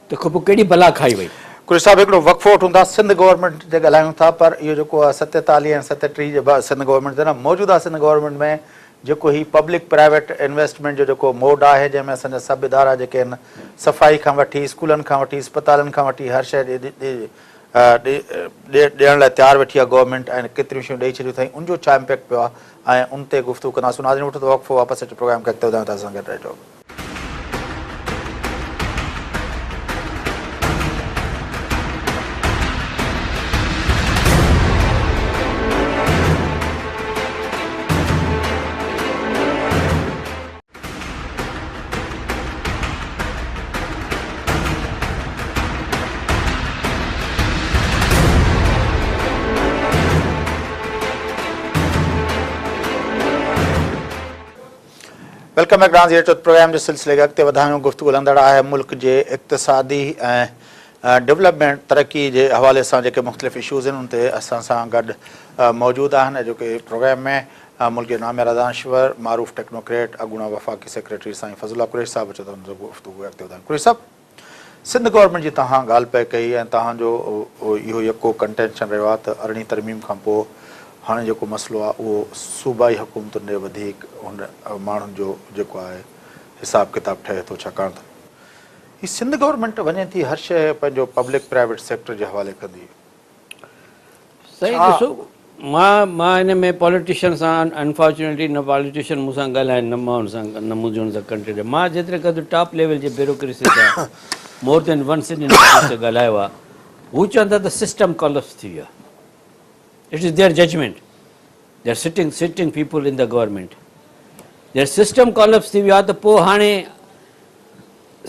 تنهن کان پوء ڪهڙي بلا کائي وئي. قريشي صاحب هڪڙو وقفو وٺون ٿا سنڌ گورنمينٽ تي ڳالهايون ٿا پر اهو جيڪو آهي 47 ۽ 37 جي سنڌ گورنمينٽ تي نه موجوده سنڌ گورنمينٽ ۾ جيڪو هي پبلڪ پرائيويٽ انويسٽمينٽ جو جيڪو موڊ آهي جنهن ۾ اسان جا سڀ ادارا جيڪي آهن صفائي کان وٺي اسڪولن کان وٺي اسپتالن کان وٺي هر شيء ڏيڻ لاء تيار ويٺي آهي گورنمينٽ ۽ ڪيتريون شيون ڏئي ڇڏيون اٿائين ان جو ڇا امپيڪٽ پيو آهي ۽ ان تي گفتگو ڪنداسون ناظرين وٺو ته وقفو واپس اچي پروگرام کي اڳتي وڌايون ٿا اسان سان گڏ رهجو. Welcome back ناظرين اچو ته پروگرام جي سلسلي کي اڳتي وڌايون گفتگو هلندڙ آهي ملڪ جي اقتصادي ۽ ڊولپمينٽ ترقي جي حوالي سان جيڪي مختلف اشوز آهن ان تي اسان سان گڏ موجود آهن اڄوڪي پروگرام ۾ ملڪ جي ناميارا دانشور معروف ٽيڪنوڪريٽ اڳوڻا وفاقي سيڪريٽري سائين فضل الله قريشي صاحب اچو ته ان سان گفتگو کي اڳتي وڌايون قريشي صاحب سنڌ گورنمينٽ جي توهان ڳالهه پئي ڪئي ۽ توهان جو اهو يڪو ڪنٽينشن رهيو آهي ته ارڙهين ترميم کان پوء هاڻي جيڪو مسئلو آهي اهو صوبائي حڪومتن ڏي وڌيڪ هن ماڻهن جو جيڪو آهي حساب ڪتاب ٺهي ٿو ڇاڪاڻ ته هي سنڌ گورنمينٽ وڃي ٿي هر شيء پنهنجو پبلڪ پرائيويٽ سيڪٽر جي حوالي ڪندي. سائين ڏسو مان مان ان ۾ پاليٽيشن سان انفارچونيٽلي نه پاليٽيشن مون سان ڳالهائن نه مان ان سان نه منهنجو ان سان ڪنٽيڪٽ مان جيتري قدر ٽاپ ليول جي بيوروڪريسي سان مور دين ونس انهن سان ڳالهايو آهي هو چون ٿا ته سسٽم ڪولپس ٿي ويو آهي it is their judgement their sitting sitting people in the government their system collapse ٿي ويو آهي ته پوء هاڻي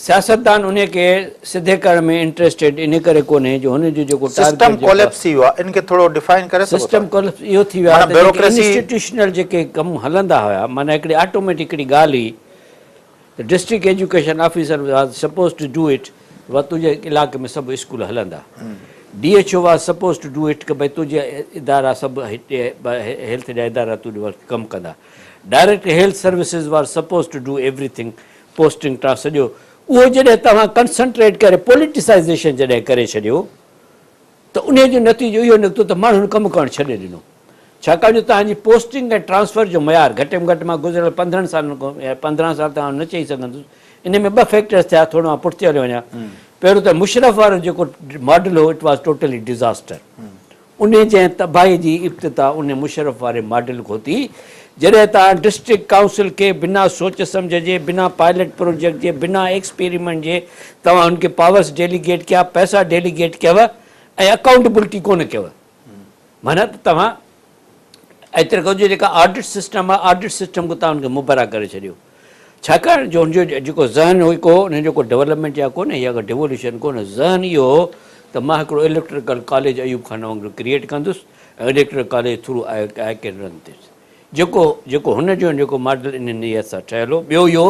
سياستدان انهي کي سڌي ڪرڻ ۾ انٽريسٽيڊ انهي ڪري ڪونهي جو هن جو جيڪو ٽارگيٽ سسٽم ڪوليپس ٿي ويو آهي ان کي ٿورو ڊفائن ڪري سگهو ٿا؟ سسٽم ڪوليپس اهو ٿي ويو آهي ته جيڪي انسٽيٽيوشنل جيڪي ڪم هلندا هيا معنيٰ هڪڙي آٽوميٽڪ هڪڙي ڳالهه هئي ته district education officer was suppose to do it ته تنهنجي علائقي ۾ سڀ اسڪول هلندا D H O was suppose to do it ته ڀئي تنهنجي ادارا سڀ هتي هيلٿ جا ادارا تنهنجي وٽ ڪم ڪندا director health services was suppose to do everything posting ٽان سڄو اهو جڏهن توهان ڪنسنٽريٽ ڪري پوليٽيسائيزيشن جڏهن ڪري ڇڏيو ته انهي جو نتيجو اهو نڪتو ته ماڻهن ڪم ڪرڻ ڇڏي ڏنو ڇاڪاڻ جو توهان جي پوسٽنگ ۽ ٽرانسفر جو معيار گهٽ ۾ گهٽ مان گذريل 15 سالن کان يا 15 سال ته آئون نه چئي سگهندس انهي ۾ ٻه فيڪٽرز ٿيا ٿورو مان پٺتي هليو وڃان پهريون ته مشرف وارو جيڪو ماڊل هو it was totally disaster انهيء جنهن تباهيء جي ابتدا انهيء مشرف واري ماڊل کان ٿي، جڏهن توهان ڊسٽرڪٽ ڪائونسل کي بنا سوچ سمجهه جي، بنا پائلٽ پروجيڪٽ جي، بنا ايڪسپيريمينٽ جي توهان هن کي پاورس ڊيليگيٽ ڪيا، پئسا ڊيليگيٽ ڪيو ۽ اڪائونٽبلٽي ڪونه ڪيو. معنيٰ ته توهان ايتري قدر جو جيڪا آڊٽ سسٽم آهي، آڊٽ سسٽم کي توهان هن کي مبرا ڪري ڇڏيو. ڇاڪاڻ جو هن جو جيڪو ذهن هو ڪو هن جو ڪو ڊولپمينٽ يا ڪونه يا ڪا ڊيووليوشن ڪونه ذهن اهو هو ته مان هڪڙو اليڪٽريڪل ڪاليج ايوب خان وانگر ڪريئيٽ ڪندس ۽ electrical college through I can run this جيڪو جيڪو هن جو جيڪو ماڊل ان نيت سان ٺهيل هو ٻيو اهو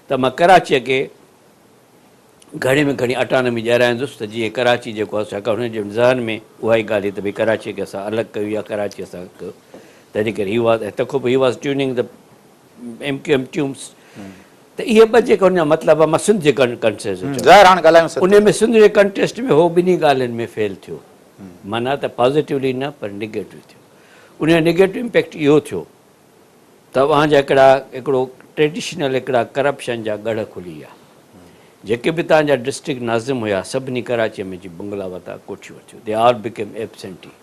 ته مان ڪراچيء کي گهڻي ۾ گهڻي اٽانمي ڏيارائيندس ته جيئن ڪراچي جيڪو آهي ڇاڪاڻ هن جي ذهن ۾ اها ئي ڳالهه هئي ته ڀئي ڪراچيء کي اسان الڳ ڪيون يا ڪراچي اسان تنهن ڪري he was ۽ تنهن کان پوء he was tuning the M Q M tunes ته اهي ٻه جيڪي هن جا مطلب مان سنڌ جي ڪنٽيسٽ جو ظاهر هاڻ ڳالهايون سنڌ ان ۾ سنڌ جي ڪنٽيسٽ ۾ هو ٻنهي ڳالهين ۾ فيل ٿيو معنيٰ ته پازيٽولي نه پر نيگيٽو ٿيو ان جو نيگيٽو امپيڪٽ اهو ٿيو ته اوهان جا هڪڙا هڪڙو ٽريڊيشنل هڪڙا ڪرپشن جا ڳڙهه کلي ويا جيڪي به تان جا ڊسٽرڪٽ ناظم هيا سڀني ڪراچي ۾ جي بنگلا وتا ڪوٺيون ورتيون they all became absentee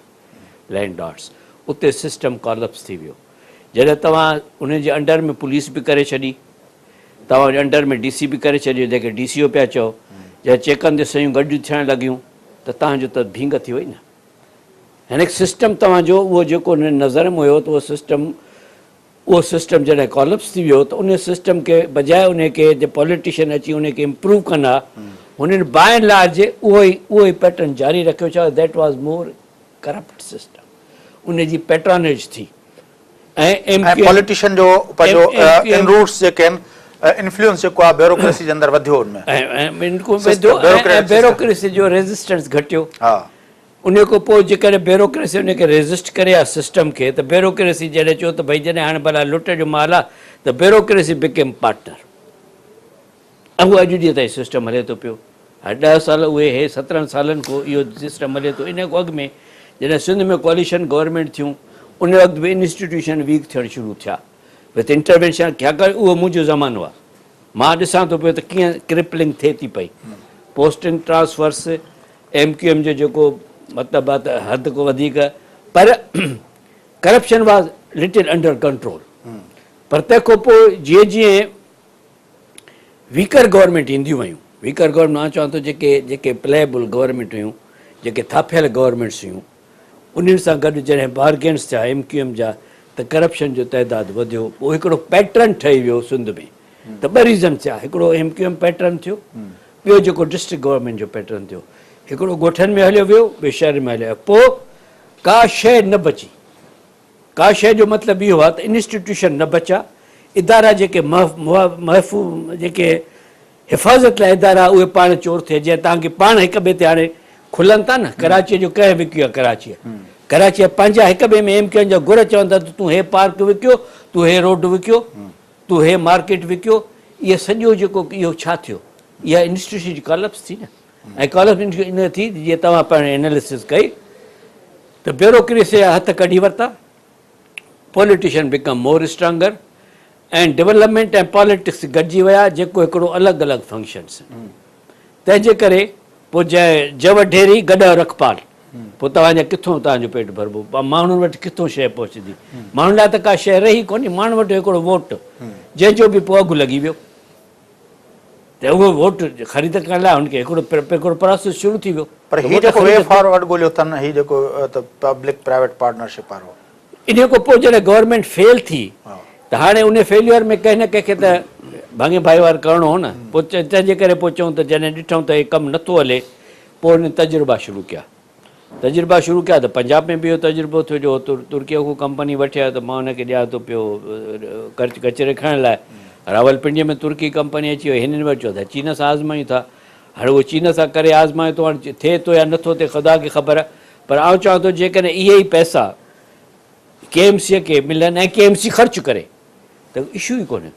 landlords اتي سسٽم ڪالپس ٿي ويو جڏهن توهان انهن جي انڊر ۾ پوليس به ڪري ڇڏي، توهان جي انڊر ۾ ڊي سي به ڪري ڇڏيو جنهن کي ڊي سي او پيا چئو، جڏهن چيڪن تي صحيحون گڏ ٿيڻ لڳيون ته توهان جو ته ڀينگ ٿي وئي نه. يعني سسٽم توهان جو اهو جيڪو انهن جي نظر ۾ هيو ته اهو سسٽم اهو سسٽم جڏهن ڪالپس ٿي ويو ته انهي سسٽم کي بجاء انهي کي جي پوليٽيشن اچي انهي کي امپروو ڪن ها هنن باء اينڊ لارج اهو ئي اهو ئي پيٽرن جاري رکيو ڇا that was more corrupt system ان جي پيٽرانيج ٿي ۽ ايم ڪيو ايم پوليٽيشن جو پنهنجو ان روٽس جيڪي آهن انفلوئنس جيڪو آهي بيوروڪريسي جي اندر وڌيو ان ۾ ۽ وڌيو ۽ بيوروڪريسي جو ريزسٽنس گهٽيو. ها. انهيء کان پوء جيڪڏهن بيوروڪريسي ان کي ريزسٽ ڪري ها سسٽم کي ته بيوروڪريسي جڏهن چيو ته ڀئي جڏهن هاڻي ڀلا لٽ جو مال آ ته بيوروڪريسي بڪيم پارٽنر ۽ اهو اڄ ڏينهن تائين سسٽم هلي ٿو پيو. هاڻي ڏهه سال اهي هي 17 سالن کان اهو سسٽم هلي ٿو. انهيء کان اڳ ۾ جڏهن سنڌ ۾ ڪواليشن گورنمينٽ ٿيون ان وقت به انسٽيٽيوشن ويڪ ٿيڻ شروع ٿيا وٿ انٽروينشن ڇاڪاڻ اهو منهنجو زمانو آ مان ڏسان ٿو پيو ته ڪيئن ڪرپلنگ ٿئي ٿي پئي posting transfers M Q M جو جيڪو مطلب آ ته حد کان وڌيڪ پر corruption was little under control پر تنهن کان پوء جيئن جيئن ويڪر گورنمينٽ اينديون ويون ويڪر گورنمينٽ مان چوان ٿو جيڪي جيڪي پليبل گورنمينٽ هيون جيڪي ٿاڦيل گورنمينٽس هيون انهن سان گڏ جڏهن بارگينس ٿيا ايم ڪيو ايم جا ته ڪرپشن جو تعداد وڌيو پوء هڪڙو پيٽرن ٺهي ويو سنڌ ۾ ته ٻه ريزن ٿيا هڪڙو ايم ڪيو ايم پيٽرن ٿيو ٻيو جيڪو ڊسٽرڪٽ گورنمينٽ جو پيٽرن ٿيو هڪڙو ڳوٺن ۾ هليو ويو ٻيو شهرن ۾ هليو ويو پوء ڪا شيء نه بچي ڪا شيء جو مطلب اهو آهي ته انسٽيٽيوشن نه بچا ادارا جيڪي محفوظ جيڪي حفاظت لاء ادارا اهي پاڻ چور ٿئي جيئن توهان کي پاڻ هڪ ٻئي تي هاڻي کلن ٿا نه ڪراچيء جو ڪنهن وڪيو آهي ڪراچيء ڪراچيء پنهنجا هڪ ٻئي ۾ ايم ڪيو ايم جا گر چون ٿا ته تون هي پارڪ وڪيو تون هي روڊ وڪيو تون هي مارڪيٽ وڪيو اهي سڄو جيڪو اهو ڇا ٿيو اها انسٽيٽيوشن جي ڪالپس ٿي نه ۽ ڪالپس ان ٿي جيئن توهان پاڻ اناليسس ڪئي ته بيوروڪريسي جا هٿ ڪڍي ورتا politician become more stronger ۽ development ۽ politics گڏجي ويا جيڪو هڪڙو الڳ الڳ فنڪشنس آهن تنهن جي ڪري پوء جنهن جو ڍيري گڏهه رکپال پوء توهان جا ڪٿون توهان جو پيٽ ڀربو ماڻهن وٽ ڪٿون شيء پهچندي ماڻهن لاء ته ڪا شيء رهي ڪونهي ماڻهن وٽ هڪڙو ووٽ جنهن جو به پوء اگهه لڳي ويو ته اهو ووٽ خريد ڪرڻ لاء هن کي هڪڙو هڪڙو پراسيس شروع ٿي ويو. پر هي جيڪو وي فارورڊ ڳوليو اٿن هي جيڪو ته پبلڪ پرائيويٽ پارٽنرشپ وارو. انهيء کان پوء جڏهن گورنمينٽ فيل ٿي ته هاڻي ان فيليئر ۾ ڪنهن نه ڪنهن کي ته ڀاڱي ڀائيوار ڪرڻو هو نه پوء تنهن جي ڪري پوء چئون ته جڏهن ڏٺائون ته هي ڪم نٿو هلي پوء هنن تجربا شروع ڪيا. تجربا شروع ڪيا ته پنجاب ۾ به اهو تجربو ٿيو جو ترڪيء کان ڪمپني وٺي آيو ته مان ان کي ڏيان ٿو پيو ڪچري کڻڻ لاء. راولپنڊيء ۾ ترڪي ڪمپني اچي وئي. هنن وري چيو ته چين سان آزمايون ٿا. هاڻي اهو چين سان ڪري آزمايو ٿو هاڻي ٿئي ٿو يا نٿو ٿئي خدا کي خبر. پر آئون چوان ٿو جيڪڏهن اهي ئي پئسا ڪي ايم سيء کي ملن ۽ ڪي ايم سي خرچ ڪري ته اشو ئي ڪونهي.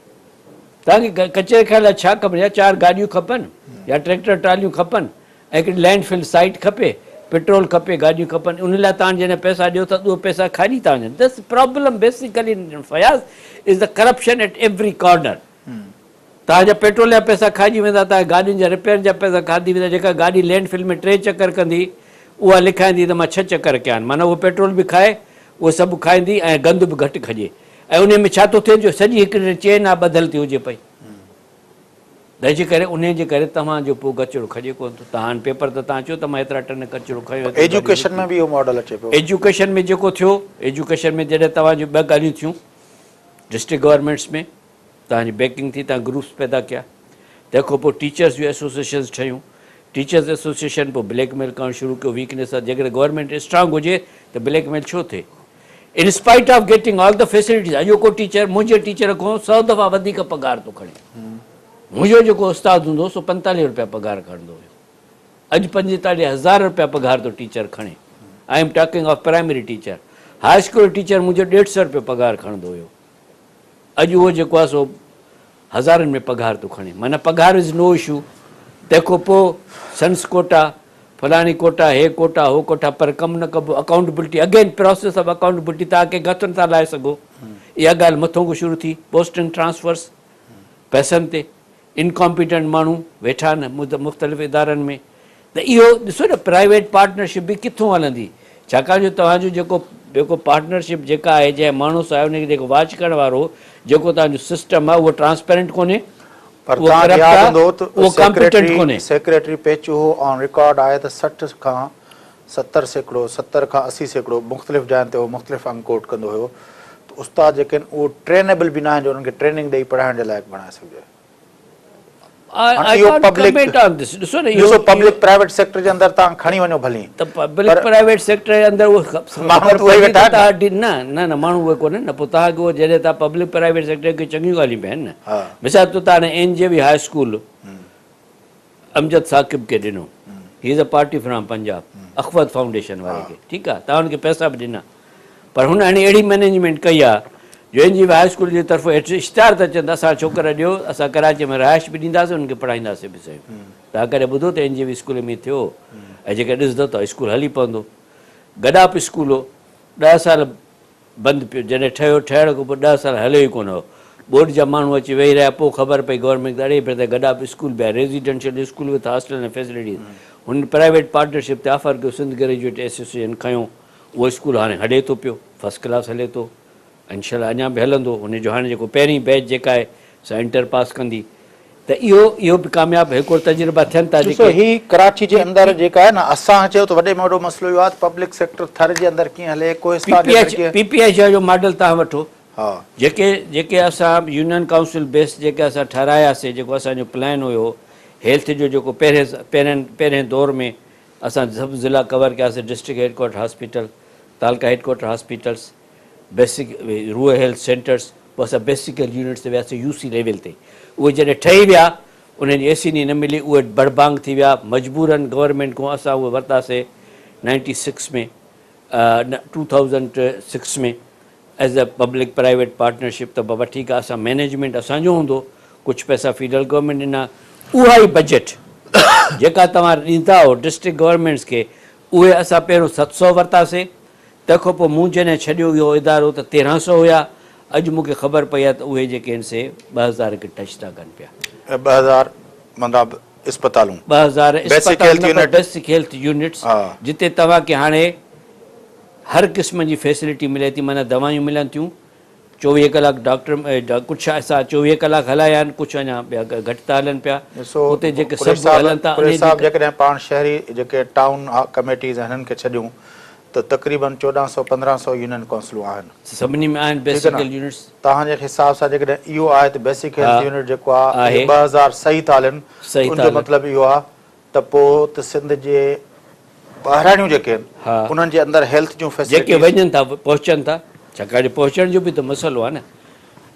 توهان کي ڪچري کڻڻ لاء ڇا کپن يا چار گاڏيون کپن يا ٽريڪٽر ٽراليون کپن ۽ هڪڙي لينڊ فل سائيٽ کپي، پيٽرول کپي، گاڏيون کپن، ان لاء توهان جڏهن پئسا ڏيو ٿا ته اهي پئسا کائجي ٿا وڃن. This problem basically Fayaz is the corruption at every corner. توهان جا پيٽرول جا پئسا کائجي ويندا، توهان جي گاڏين جا رپيئر جا پئسا کاڌي ويندا، جيڪا گاڏي لينڊ فل ۾ ٽي چڪر ڪندي اها لکائيندي ته مان ڇهه چڪر ڪيا آهن، معنيٰ اهو پيٽرول به کائي، اهو سڀ کائيندي ۽ گند به گهٽ کڄي ۽ انهي ۾ ڇا ٿو ٿئي جو سڄي هڪڙي چين آ ٻڌل ٿي هجي پئي. تنهن جي ڪري انهيء جي ڪري توهان جو پوء ڪچرو کڄي ڪونه ٿو. توهان هاڻي پيپر ته توهان چيو ته مان ايترا ٽن ڪچرو کنيو ايتريون گاڏيون ايجوڪيشن ۾ به اهو ماڊل اچي پيو. ايجوڪيشن ۾ جيڪو ٿيو، ايجوڪيشن ۾ جڏهن توهان جون ٻه ڳالهيون ٿيون، ڊسٽرڪٽ گورنمينٽس ۾ توهان جي بيڪنگ ٿي، توهان گروپس پيدا ڪيا، تنهن کان پوء ٽيچرس جون ايسوسيئيشنز ٺهيون، ٽيچرس ايسوسيئيشن پوء بليڪ ميل ڪرڻ شروع ڪيو، ويڪنيس آهي، جيڪڏهن گورنمينٽ اسٽرانگ هجي ته بليڪ ميل ڇو ٿئي؟ In spite of getting all the facilities اڄوڪو ٽيچر منهنجي ٽيچر کان سئو دفعا وڌيڪ پگهار ٿو کڻي. منهنجو جيڪو استاد هوندو هو سو 45 روپيا پگهار کڻندو هيو. اڄ 45 هزار روپيا پگهار ٿو ٽيچر کڻي. I am talking of primary teacher. High school teacher منهنجو ڏيڍ سئو روپيو پگهار کڻندو هيو. اڄ اهو جيڪو آهي سو هزارن ۾ پگهار ٿو کڻي. معنيٰ پگهار از نو اشو. تنهن کان پوء سنس ڪوٽا، فلاڻي ڪوٽا، هي ڪوٽا، هو ڪوٽا پر ڪم نه ڪبو. Accountability again process of accountability توهان ڪنهن کي هٿ نٿا لائي سگهو. اها ڳالهه مٿون کان شروع ٿي. پوسٽنگ ٽرانسفرس پئسن تي انڪامپيٽنٽ ماڻهو ويٺا آهن مختلف ادارن ۾ ته اهو ڏسو نه پرائيويٽ پارٽنرشپ به ڪٿون هلندي ڇاڪاڻ جو توهان جو جيڪو جيڪو پارٽنرشپ جيڪا آهي جنهن ماڻهو سان آهي ان کي جيڪو واچ ڪرڻ وارو جيڪو توهان جو سسٽم آهي اهو ٽرانسپيرنٽ ڪونهي پر توهان کي ياد هوندو ته اهو ڪامپيٽنٽ ڪونهي سيڪريٽري پيچوهو آن رڪارڊ آهي ته 60 کان 70%، 70 کان 80% مختلف جاين تي اهو مختلف انگ ڪوٽ ڪندو هيو ته استاد جيڪي آهن اهو ٽرينيبل به ناهن جو انهن کي ٽريننگ ڏئي پڙهائڻ جي لائق بڻائي سگهجي. هاڻي اهو پبلڪ ڏسو پبلڪ پرائيويٽ سيڪٽر جي اندر توهان کڻي وڃو ڀلي ته پبلڪ پرائيويٽ سيڪٽر جي اندر اهو ماڻهو ته اهي ويٺا آهن نه نه نه ماڻهو اهي ڪونهن نه پوء توهان کي اهو جڏهن توهان پبلڪ پرائيويٽ سيڪٽر کي چڱيون ڳالهيون به آهن نه مثال طور توهان N J V high school Amjad Saqib کي ڏنو. He is a party from Punjab Akhuwat foundation واري کي ٺيڪ آ توهان ان کي پئسا به ڏنا پر هن هاڻي اهڙي مئنيجمينٽ ڪئي آ جو اين جي وي هاء اسڪول جي طرفون هيٺ اشتهار ٿا اچن ته اسان ڇوڪرا ڏيو اسان ڪراچي ۾ رهائش به ڏينداسين انهن کي پڙهائينداسين به سهي توهان ڪڏهن ٻڌو ته اين جي وي اسڪول ۾ ٿيو ۽ جيڪڏهن ڏسندو ته اسڪول هلي پوندو گڏاپ اسڪول هو ڏهه سال بند پيو جڏهن ٺهيو ٺهڻ کان پوء ڏهه سال هليو ئي ڪونه هو. ٻوڏ جا ماڻهو اچي ويهي رهيا پوء خبر پئي گورنمينٽ کي ته اڙي ڀيرا گڏاپ اسڪول به آهي ريزيڊنشل اسڪول وٿ هاسٽل ۽ فيسلٽيز هن پرائيويٽ پارٽنرشپ تي آفر ڪيو سنڌ گريجوئيٽ ايسوسيئيشن کنيو اهو اسڪول هاڻي هلي ٿو پيو فرسٽ ڪلاس هلي ٿو انشاء الله اڃا به هلندو ان جو هاڻي جيڪو پهرين بيچ جيڪا آهي سا انٽر پاس ڪندي ته اهو اهو به ڪامياب هڪڙو تجربا ٿين ٿا ڏسو جيڪي. هي ڪراچي جي اندر جيڪا آهي نه اسان چيو ته وڏي ۾ وڏو مسئلو اهو آهي ته پبلڪ سيڪٽر ٿر جي اندر ڪيئن هلي پي ڪوهستان پي جي اندر ايڇ ڪيئن پي پي ايڇ جو ماڊل تهان وٺو ها. جيڪي جيڪي اسان يونين ڪائونسل بيس جيڪي اسان ٺهراياسي جيڪو اسان جو پلان هيو هيلٿ جو جيڪو پهرين پهرين پهرين دور ۾ اسان سڀ ضلع ڪور ڪياسي ڊسٽرڪٽ هيڊ ڪوارٽر هاسپيٽل تعلقه head quarter hospitals basic rural health centres پوء اسان بيسڪ هيلٿ يونٽس تي وياسين يو سي ليول تي اهي جڏهن ٺهي ويا انهن جي اي سي ني نه ملي اهي بڙبانگ ٿي ويا مجبورن گورنمينٽ کان اسان اهي ورتاسي نائنٽي سڪس ۾ نه two thousand six ۾ as a public private partnership ته بابا ٺيڪ آهي اسان مينيجمينٽ اسان جو هوندو ڪجهه پئسا فيڊرل گورنمينٽ ڏنا اها ئي بجيٽ جيڪا توهان ڏيندا هو ڊسٽرڪٽ گورنمينٽس کي اهي اسان پهريون ست سو ورتاسي تنهن کان پوء مون جڏهن ڇڏيو اهو ادارو ته 13 سو هيا، اڄ مون کي خبر پئي آهي ته اهي جيڪي آهن سي 2000 کي ٽچ ٿا ڪن پيا. 2000 معنيٰ اسپتالون. 2000 بيسڪ اسپتال هيلٿ نه per unit. Basic health units جتي توهان کي هاڻي هر قسم جي فيسلٽي ملي ٿي معنيٰ دوائيون ملن ٿيون، 24 ڪلاڪ ڊاڪٽر ڪجهه اسان 24 ڪلاڪ هلايا آهن ڪجهه اڃا ٻيا گهٽ ٿا هلن پيا ڏسو اتي جيڪي قريشي سڀ صاحب هلن ٿا قريشي انهي جي صاحب جيڪڏهن پاڻ شهري جيڪي ٽائون ڪميٽيز آهن انهن کي ڇڏيون ته تقريبن 1400 1500 يونين ڪائونسلون آهن. سڀني ۾ آهن ٺيڪ بيسڪ نه هيلٿ يونٽس. توهان جي حساب سان جيڪڏهن اهو آهي ته بيسڪ ها هيلٿ يونٽ جيڪو آهي اهي آهي. 2000 صحيح ٿا هلن ته صحيح ان ٿا جو هلن. مطلب اهو آهي ته پوء ته سنڌ جي ٻهراڙيون جيڪي آهن ها. انهن جي اندر هيلٿ جون جيڪي فيسلٽيز. وڃن ٿا پهچن ٿا ڇاڪاڻ جو پهچڻ جو به ته مسئلو آهي نه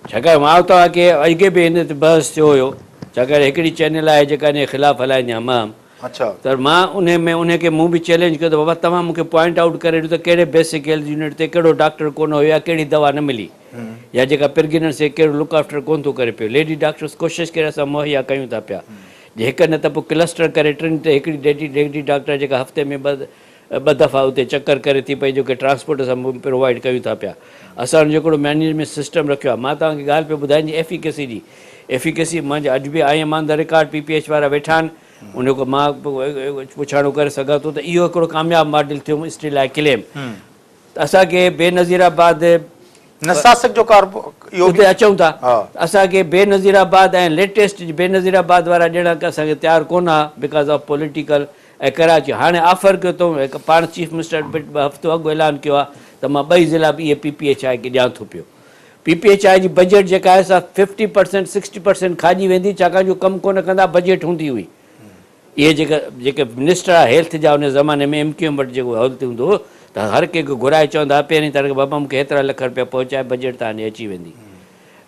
ڇاڪاڻ مان توهان کي اڳي به هن تي بحث ٿيو هيو ڇاڪاڻ هڪڙي چينل آهي جيڪا ان جي خلاف هلائيندي آهي مهم اڇا. ته مان انهي ۾ انهي کي مون به چئلينج ڪيو ته بابا توهان مون کي پوائنٽ آئوٽ ڪري ڏيو ته ڪهڙي بيسڪ هيلٿ يونٽ تي ڪهڙو ڊاڪٽر ڪونه هيو يا ڪهڙي دوا نه ملي يا جيڪا پرگننسي ڪهڙو لڪ آفٽر ڪونه ٿو ڪري پيو ليڊي ڊاڪٽرس ڪوشش ڪري اسان مهيا ڪيون ٿا پيا جي هڪ نه ته پوء ڪلسٽر ڪري ٽن تي هڪڙي ڊيڊي ليڊي ڊاڪٽر جيڪا هفتي ۾ ٻه ٻه دفعا اتي چڪر ڪري ٿي پئي جو ڪي ٽرانسپورٽ اسان پرووائيڊ ڪيون ٿا پيا اسان ان جو هڪڙو مئنيجمينٽ سسٽم رکيو آهي مان توهان کي ڳالهه پيو ٻڌايان جي ايفيڪسي جي ايفيڪسي منهنجا اڄ به I am on the record P P H وارا ويٺا آهن ان کان مان پڇاڻو ڪري سگهان ٿو ته اهو هڪڙو ڪامياب ماڊل ٿيو اسٽل I ڪليم ته اسان کي بينظير آباد نساسڪ جو ڪار اهو اتي اچون ٿا ها. اسان کي بينظير آباد ۽ ليٽيسٽ بينظير آباد وارا ڏيڻ اسان کي تيار ڪونه ها because of political ۽ Karachi هاڻي آفر ڪيو اٿئون هڪ پاڻ چيف منسٽر به هفتو اڳ اعلان ڪيو آهي ته مان ٻئي ضلعا به اهي پي پي ايڇ I کي ڏيان ٿو پيو پي پي ايڇ I جي بجيٽ جيڪا آهي سا ففٽي پرسينٽ سڪسٽي پرسينٽ کاڄي ويندي ڇاڪاڻ جو ڪم ڪونه ڪندا بجيٽ هوندي هئي اهي جيڪا جيڪي منسٽر ها هيلٿ جا ان زماني ۾ ايم ڪيو ايم وٽ جيڪو هيلٿ هوندو هو ته هر ڪنهن کي گهرائي چوندا ها پهرين تاريخ بابا مون کي هيترا لک رپيا پهچائي بجيٽ توهان ڏي اچي ويندي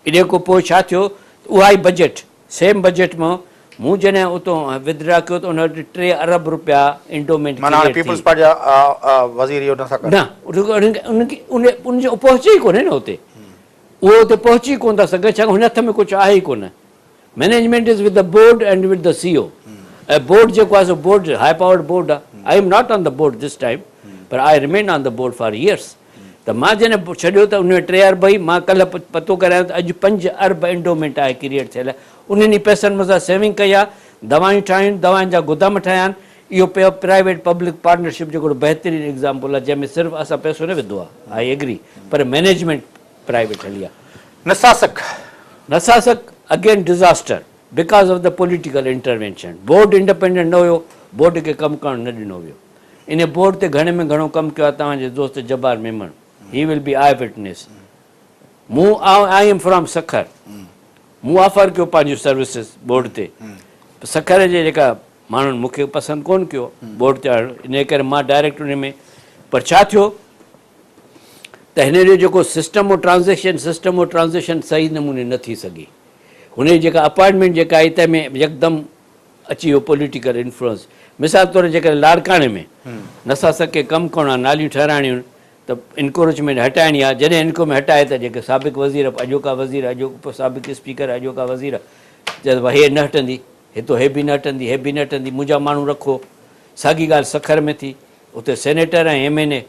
انهي کان پوء ڇا ٿيو ته اها ئي بجيٽ سيم بجيٽ مان مون جڏهن اتو ودڊرا ڪيو ته ان وٽ 3 ارب رپيا انڊومينٽ معنيٰ هاڻي ڪريئيٽ ٿي. پيپلز پارٽي جا وزير اهو نٿا ڪن. نه انهن کي ان جو پهچي ئي ڪونهي نه اتي اهو اتي پهچي ئي ڪونه ٿا سگهن ڇاڪاڻ هن هٿ ۾ ڪجهه آهي ئي ڪونه. Management is with the board and with the C O ۽ board جيڪو آهي سو بورڊ هاء پاورڊ بورڊ آهي I am not on the board this time per I remain on the board for years ته مان جڏهن ڇڏيو ته ان ۾ 3 ارب هئي مان ڪلهه پتو ڪرايو ته اڄ 5 ارب انڊومينٽ آهي ڪريئيٽ ٿيل انهن ئي پئسن مان اسان سيونگ ڪئي آهي دوائون ٺاهيون دوائن جا گودام ٺاهيا آهن اهو پيو پرائيويٽ پبلڪ پارٽنرشپ جو هڪڙو بهترين ايگزامپل آهي جنهن ۾ صرف اسان پئسو نه وڌو آهي I agree per management private هلي آ. نساسڪ. نساسڪ again disaster because of the political intervention board independent نه هيو بورڊ کي ڪم ڪرڻ نه ڏنو ويو انهي بورڊ تي گهڻي ۾ گهڻو ڪم ڪيو آ توهان جي دوست Jabbar Memon he will be eye witness مون I am from Sukkur مون آفر ڪيو پنهنجون سروسز بورڊ تي سکر جي جيڪا ماڻهن مون کي پسند ڪون ڪيو بورڊ تي آڻڻ انهي ڪري مان ڊائريڪٽ انهي ۾ پر ڇا ٿيو ته هن جو جيڪو سسٽم هو ٽرانزيڪشن سسٽم هو ٽرانزيڪشن صحيح نموني نه ٿي سگهي. هن جي جيڪا اپائنٽمينٽ جيڪا آئي تنهن ۾ يڪدم اچي ويو پوليٽيڪل انفلوئنس. مثال طور جيڪڏهن لاڙڪاڻي ۾ نساسڪ کي ڪم ڪرڻو آهي، ناليون ٺهرائڻيون آهن ته انڪروچمينٽ هٽائڻي آهي، جڏهن انڪروچمينٽ هٽائي ته جيڪي سابق وزير، اڄوڪا وزير، اڄوڪو سابق اسپيڪر، اڄوڪا وزير چون ته هي نه هٽندي، هتو هي به نه هٽندي، هي به نه هٽندي، منهنجا ماڻهو رکو. ساڳي ڳالهه سکر ۾ ٿي، اتي سينيٽر ۽ ايم اين اي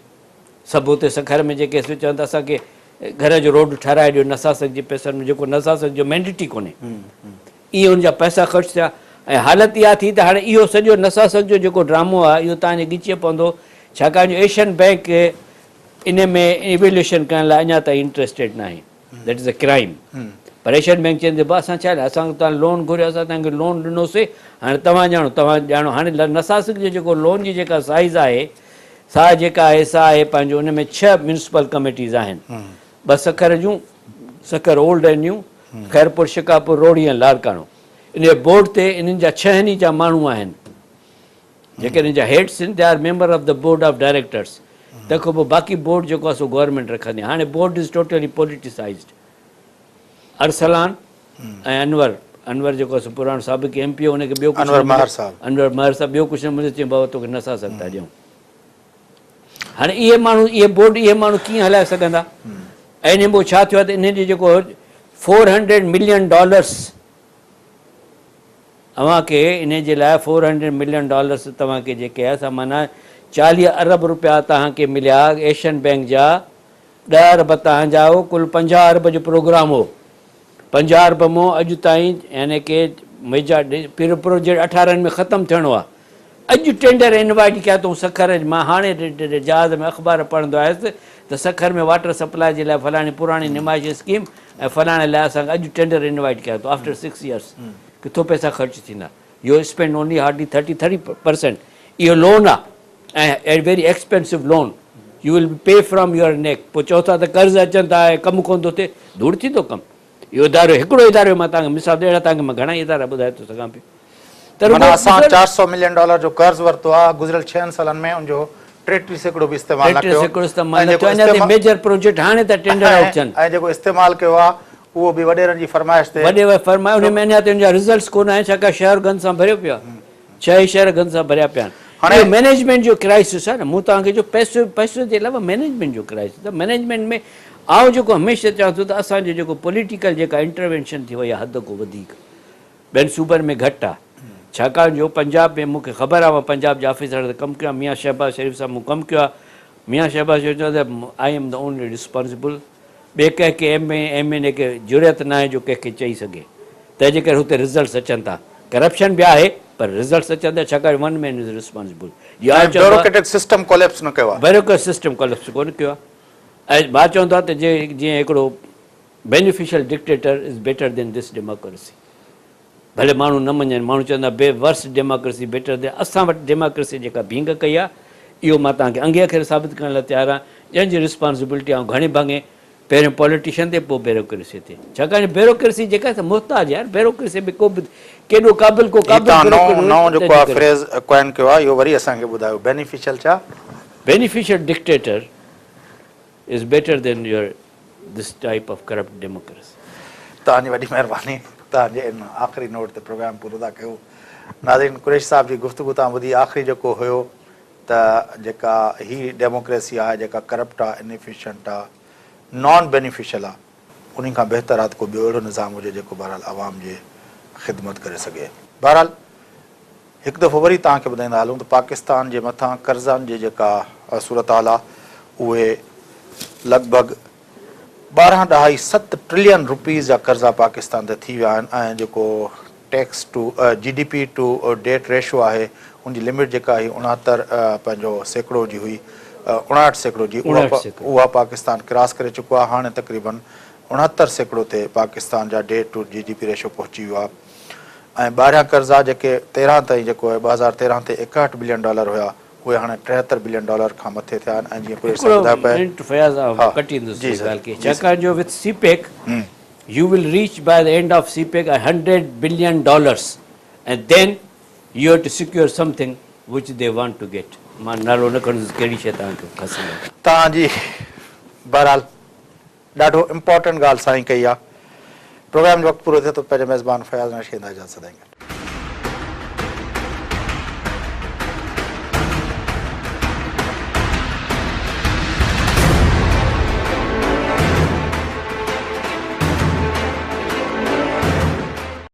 سڀ اتي سکر ۾ جيڪي سو چون ته اسان کي گهر جو روڊ ٺهرائي ڏيو نساسڪ جي پئسن ۾ جيڪو نساسڪ جو مينڊيٽ ئي ڪونهي. ائين ان جا پئسا خرچ ٿيا ۽ حالت اها ٿي ته هاڻي اهو سڄو نساسڪ جو جيڪو ڊرامو آهي اهو توهان جي ڳچيء پوندو ڇاڪاڻ جو ايشين بئنڪ ان ۾ ايويليوشن ڪرڻ لاء اڃا تائين انٽريسٽيڊ ناهي that is a crime per Asian bank چوندي ڀاء اسان ڇا لاء اسان توهان لون گهريو اسان توهان کي لون ڏنوسي هاڻي توهان ڄاڻو توهان ڄاڻو هاڻي نساسڪ جو جيڪو لون جي جيڪا سائيز آهي سا جيڪا آهي سا آهي پنهنجو ان ۾ ڇهه ميونسپل ڪميٽيز آهن ٻه سکر جون سکر اولڊ ۽ نيو خيرپور، شڪارپور، روهڙي ۽ لاڙڪاڻو. انهيء بورڊ تي انهن جا ڇهن ئي جا ماڻهو آهن، جيڪي انهن جا هيڊس آهن، they are member of the board of directors. تنهن کان پوء باقي بورڊ جيڪو آهي سو گورنمينٽ رکندي. هاڻي board is totally politicised. Arsalan ۽ Anwar, Anwar جيڪو آهي سو پراڻو سابق ايم پي هو، ان کي ٻيو ڪجهه نه انور مهر مليو. صاحب. انور مهر صاحب ٻيو ڪجهه نه مليو، چيائين بابا توکي نساسڪ ٿا ڏيون. هاڻي اهي ماڻهو اهي بورڊ اهي ماڻهو ڪيئن هلائي سگهندا؟ ۽ انهي پوء ڇا ٿيو آهي ته انهن جي جيڪو 400 ملين ڊالرس اوهان کي انهي جي لاء 400 ملين ڊالرس توهان کي جيڪي آهي سا معنيٰ 40 ارب روپيا توهان کي مليا ايشين بئنڪ جا 10 ارب توهان جا هو ڪل 50 ارب جو پروگرام هو 50 ارب مون اڄ تائين يعني ڪي ميجا پروجيڪٽ 18 ۾ ختم ٿيڻو آهي اڄ ٽينڊر انوائيٽ ڪيا اٿئون سکر مان هاڻي جهاز ۾ اخبار پڙهندو آيس ته سکر ۾ واٽر سپلاء جي لاء فلاڻي پراڻي نمائش اسڪيم ۽ فلاڻي لاء اسان اڄ ٽينڊر انوائيٽ ڪيا اٿئون آفٽر سڪس يئرس ڪٿو پئسا خرچ ٿيندا you spend only hardly thirty three percent اهو لون آ ۽ very expensive loan you will pay from your neck پوء چئو ٿا ته قرض اچن ٿا ۽ ڪم ڪونه ٿو ٿئي ڌوڙ ٿيندو ڪم اهو ادارو هڪڙو ادارو مان توهان کي مثال اهڙا توهان کي مان گهڻا ئي ادارا ٻڌائي ٿو سگهان پيو ته معنيٰ اسان 400 ملين ڊالر جو قرض ورتو آهي گذريل ڇهن سالن ۾ ان جو 33% به استعمال نه ڪيو 33% استعمال نه ٿيو اڃا تائين ميجر پروجيڪٽ هاڻي ٿا ٽينڊر آئوٽ ٿين ۽ جيڪو استعمال ڪيو آهي اهو به وڏيرن جي فرمائش تي وڏي فرمائش ان ۾ اڃا تائين ان جا رزلٽس ڪونه آهن ڇاڪاڻ شهر گند سان ڀريو پيو آهي ڇهه ئي شهر گند سان ڀريا پيا آهن. هاڻي اهو مئنيجمينٽ جو ڪرائسس آهي نه مون توهان کي چيو پئسو پئسو جي علاوه مئنيجمينٽ جو ڪرائسس آهي مئنيجمينٽ ۾ آئون جيڪو هميشه چوان ٿو ته اسان جو جيڪو پوليٽيڪل جيڪا انٽروينشن ٿي وئي آهي حد کان وڌيڪ ٻين صوبن ۾ گهٽ آهي ڇاڪاڻ جو پنجاب ۾ مون کي خبر آهي مان پنجاب جي آفيسرن سان ڪم ڪيو آهي ميان شهباز شريف سان مون ڪم ڪيو آهي ميان شهباز شريف چوندو آهي I am the only responsible ٻئي ڪنهن کي ايم اي ايم اين اي کي جرئت ناهي جو ڪنهن کي چئي سگهي تنهن جي ڪري هتي رزلٽس اچن ٿا ڪرپشن به آهي پر رزلٽس اچن ٿا ڇاڪاڻ ون مين از رسپانسبل جي آء ۽ چوندو آهيان بيوروڪريٽڪ سسٽم ڪوليپس نه ڪيو آهي. بيوروڪريٽڪ سسٽم ڪوليپس ڪونه ڪيو آهي ۽ مان چوندو آهيان ته جي جيئن هڪڙو beneficial dictator is better than this democracy ڀلي ماڻهو نه مڃن ماڻهو چوندا بي ورس ڊيموڪريسي بيٽر دين اسان وٽ ڊيموڪريسي جيڪا ڀينگ ڪئي آهي اهو مان توهان کي انگي اکر ثابت ڪرڻ لاء تيار آهيان جنهن جي رسپانسبلٽي آئون گهڻي ڀاڱي پهريون پوليٽيشن تي پوء بيروڪريسي تي ڇاڪاڻ جو بيروڪريسي جيڪا آهي سا محتاج آهي يار بيروڪريسي ۾ ڪو به ڪيڏو قابل ڪو هي قابل توهان بيروڪريٽ نئون هجي نئون جيڪو تنهن جي آهي ڪري فريز ڪوائن ڪيو آهي اهو وري اسان کي ٻڌايو بينيفيشل ڇا؟ Beneficial dictator is better than your this type of corrupt democracy. توهان جي وڏي مهرباني توهان جي ان آخري نوٽ تي پروگرام پورو ٿا ڪيون. ناظرين قريشي صاحب جي گفتگو توهان ٻڌي آخري جيڪو هيو ته جيڪا هي ڊيموڪريسي آهي جيڪا ڪرپٽ آهي انيفيشنٽ آهي نان بينيفيشل آهي انهي کان بهتر آهي ته ڪو ٻيو اهڙو نظام هجي جيڪو بهرحال عوام جي خدمت ڪري سگهي. بهرحال هڪ دفعو وري توهان کي ٻڌائيندا هلون ته پاڪستان جي مٿان قرضن جي جيڪا صورتحال آهي اهي لڳ ڀڳ ٻارهن ڏهائي ست ٽرلين روپيز جا قرضا پاڪستان تي ٿي ويا آهن ۽ جيڪو tax to G D P to debt ratio آهي ان جي لمٽ جيڪا هئي 69 پنهنجو سيڪڙو جي هئي 59% جي اها پاڪستان ڪراس ڪري چڪو آهي هاڻي تقريبن 69% تي پاڪستان جا debt to G D P ratio پهچي ويو آهي ۽ ٻاهريان قرضا جيڪي 13 تائين جيڪو 2013 تي 61 بلين ڊالر هيا اهي هاڻي 73 بلين ڊالر کان مٿي ٿيا آهن ۽ جيئن قريشي صاحب هڪڙو ٻڌايو پئي منٽ فياض آئون ها ڪٽيندس جي هي سر ڳالهه کي جي سر ڇاڪاڻ جو with CPEC you will reach by the end of CPEC a hundred billion dollars ۽ then you have to secure something which they want to get مان نالو نه کڻندس ڪهڙي شيء توهان کي کسندا. توهان جي بهرحال ڏاڍو امپارٽنٽ ڳالهه سائين ڪئي آ. پروگرام جو وقت پورو ٿئي ٿو پنهنجي ميزبان فياض ناشي کي اجازت سدائين گڏ.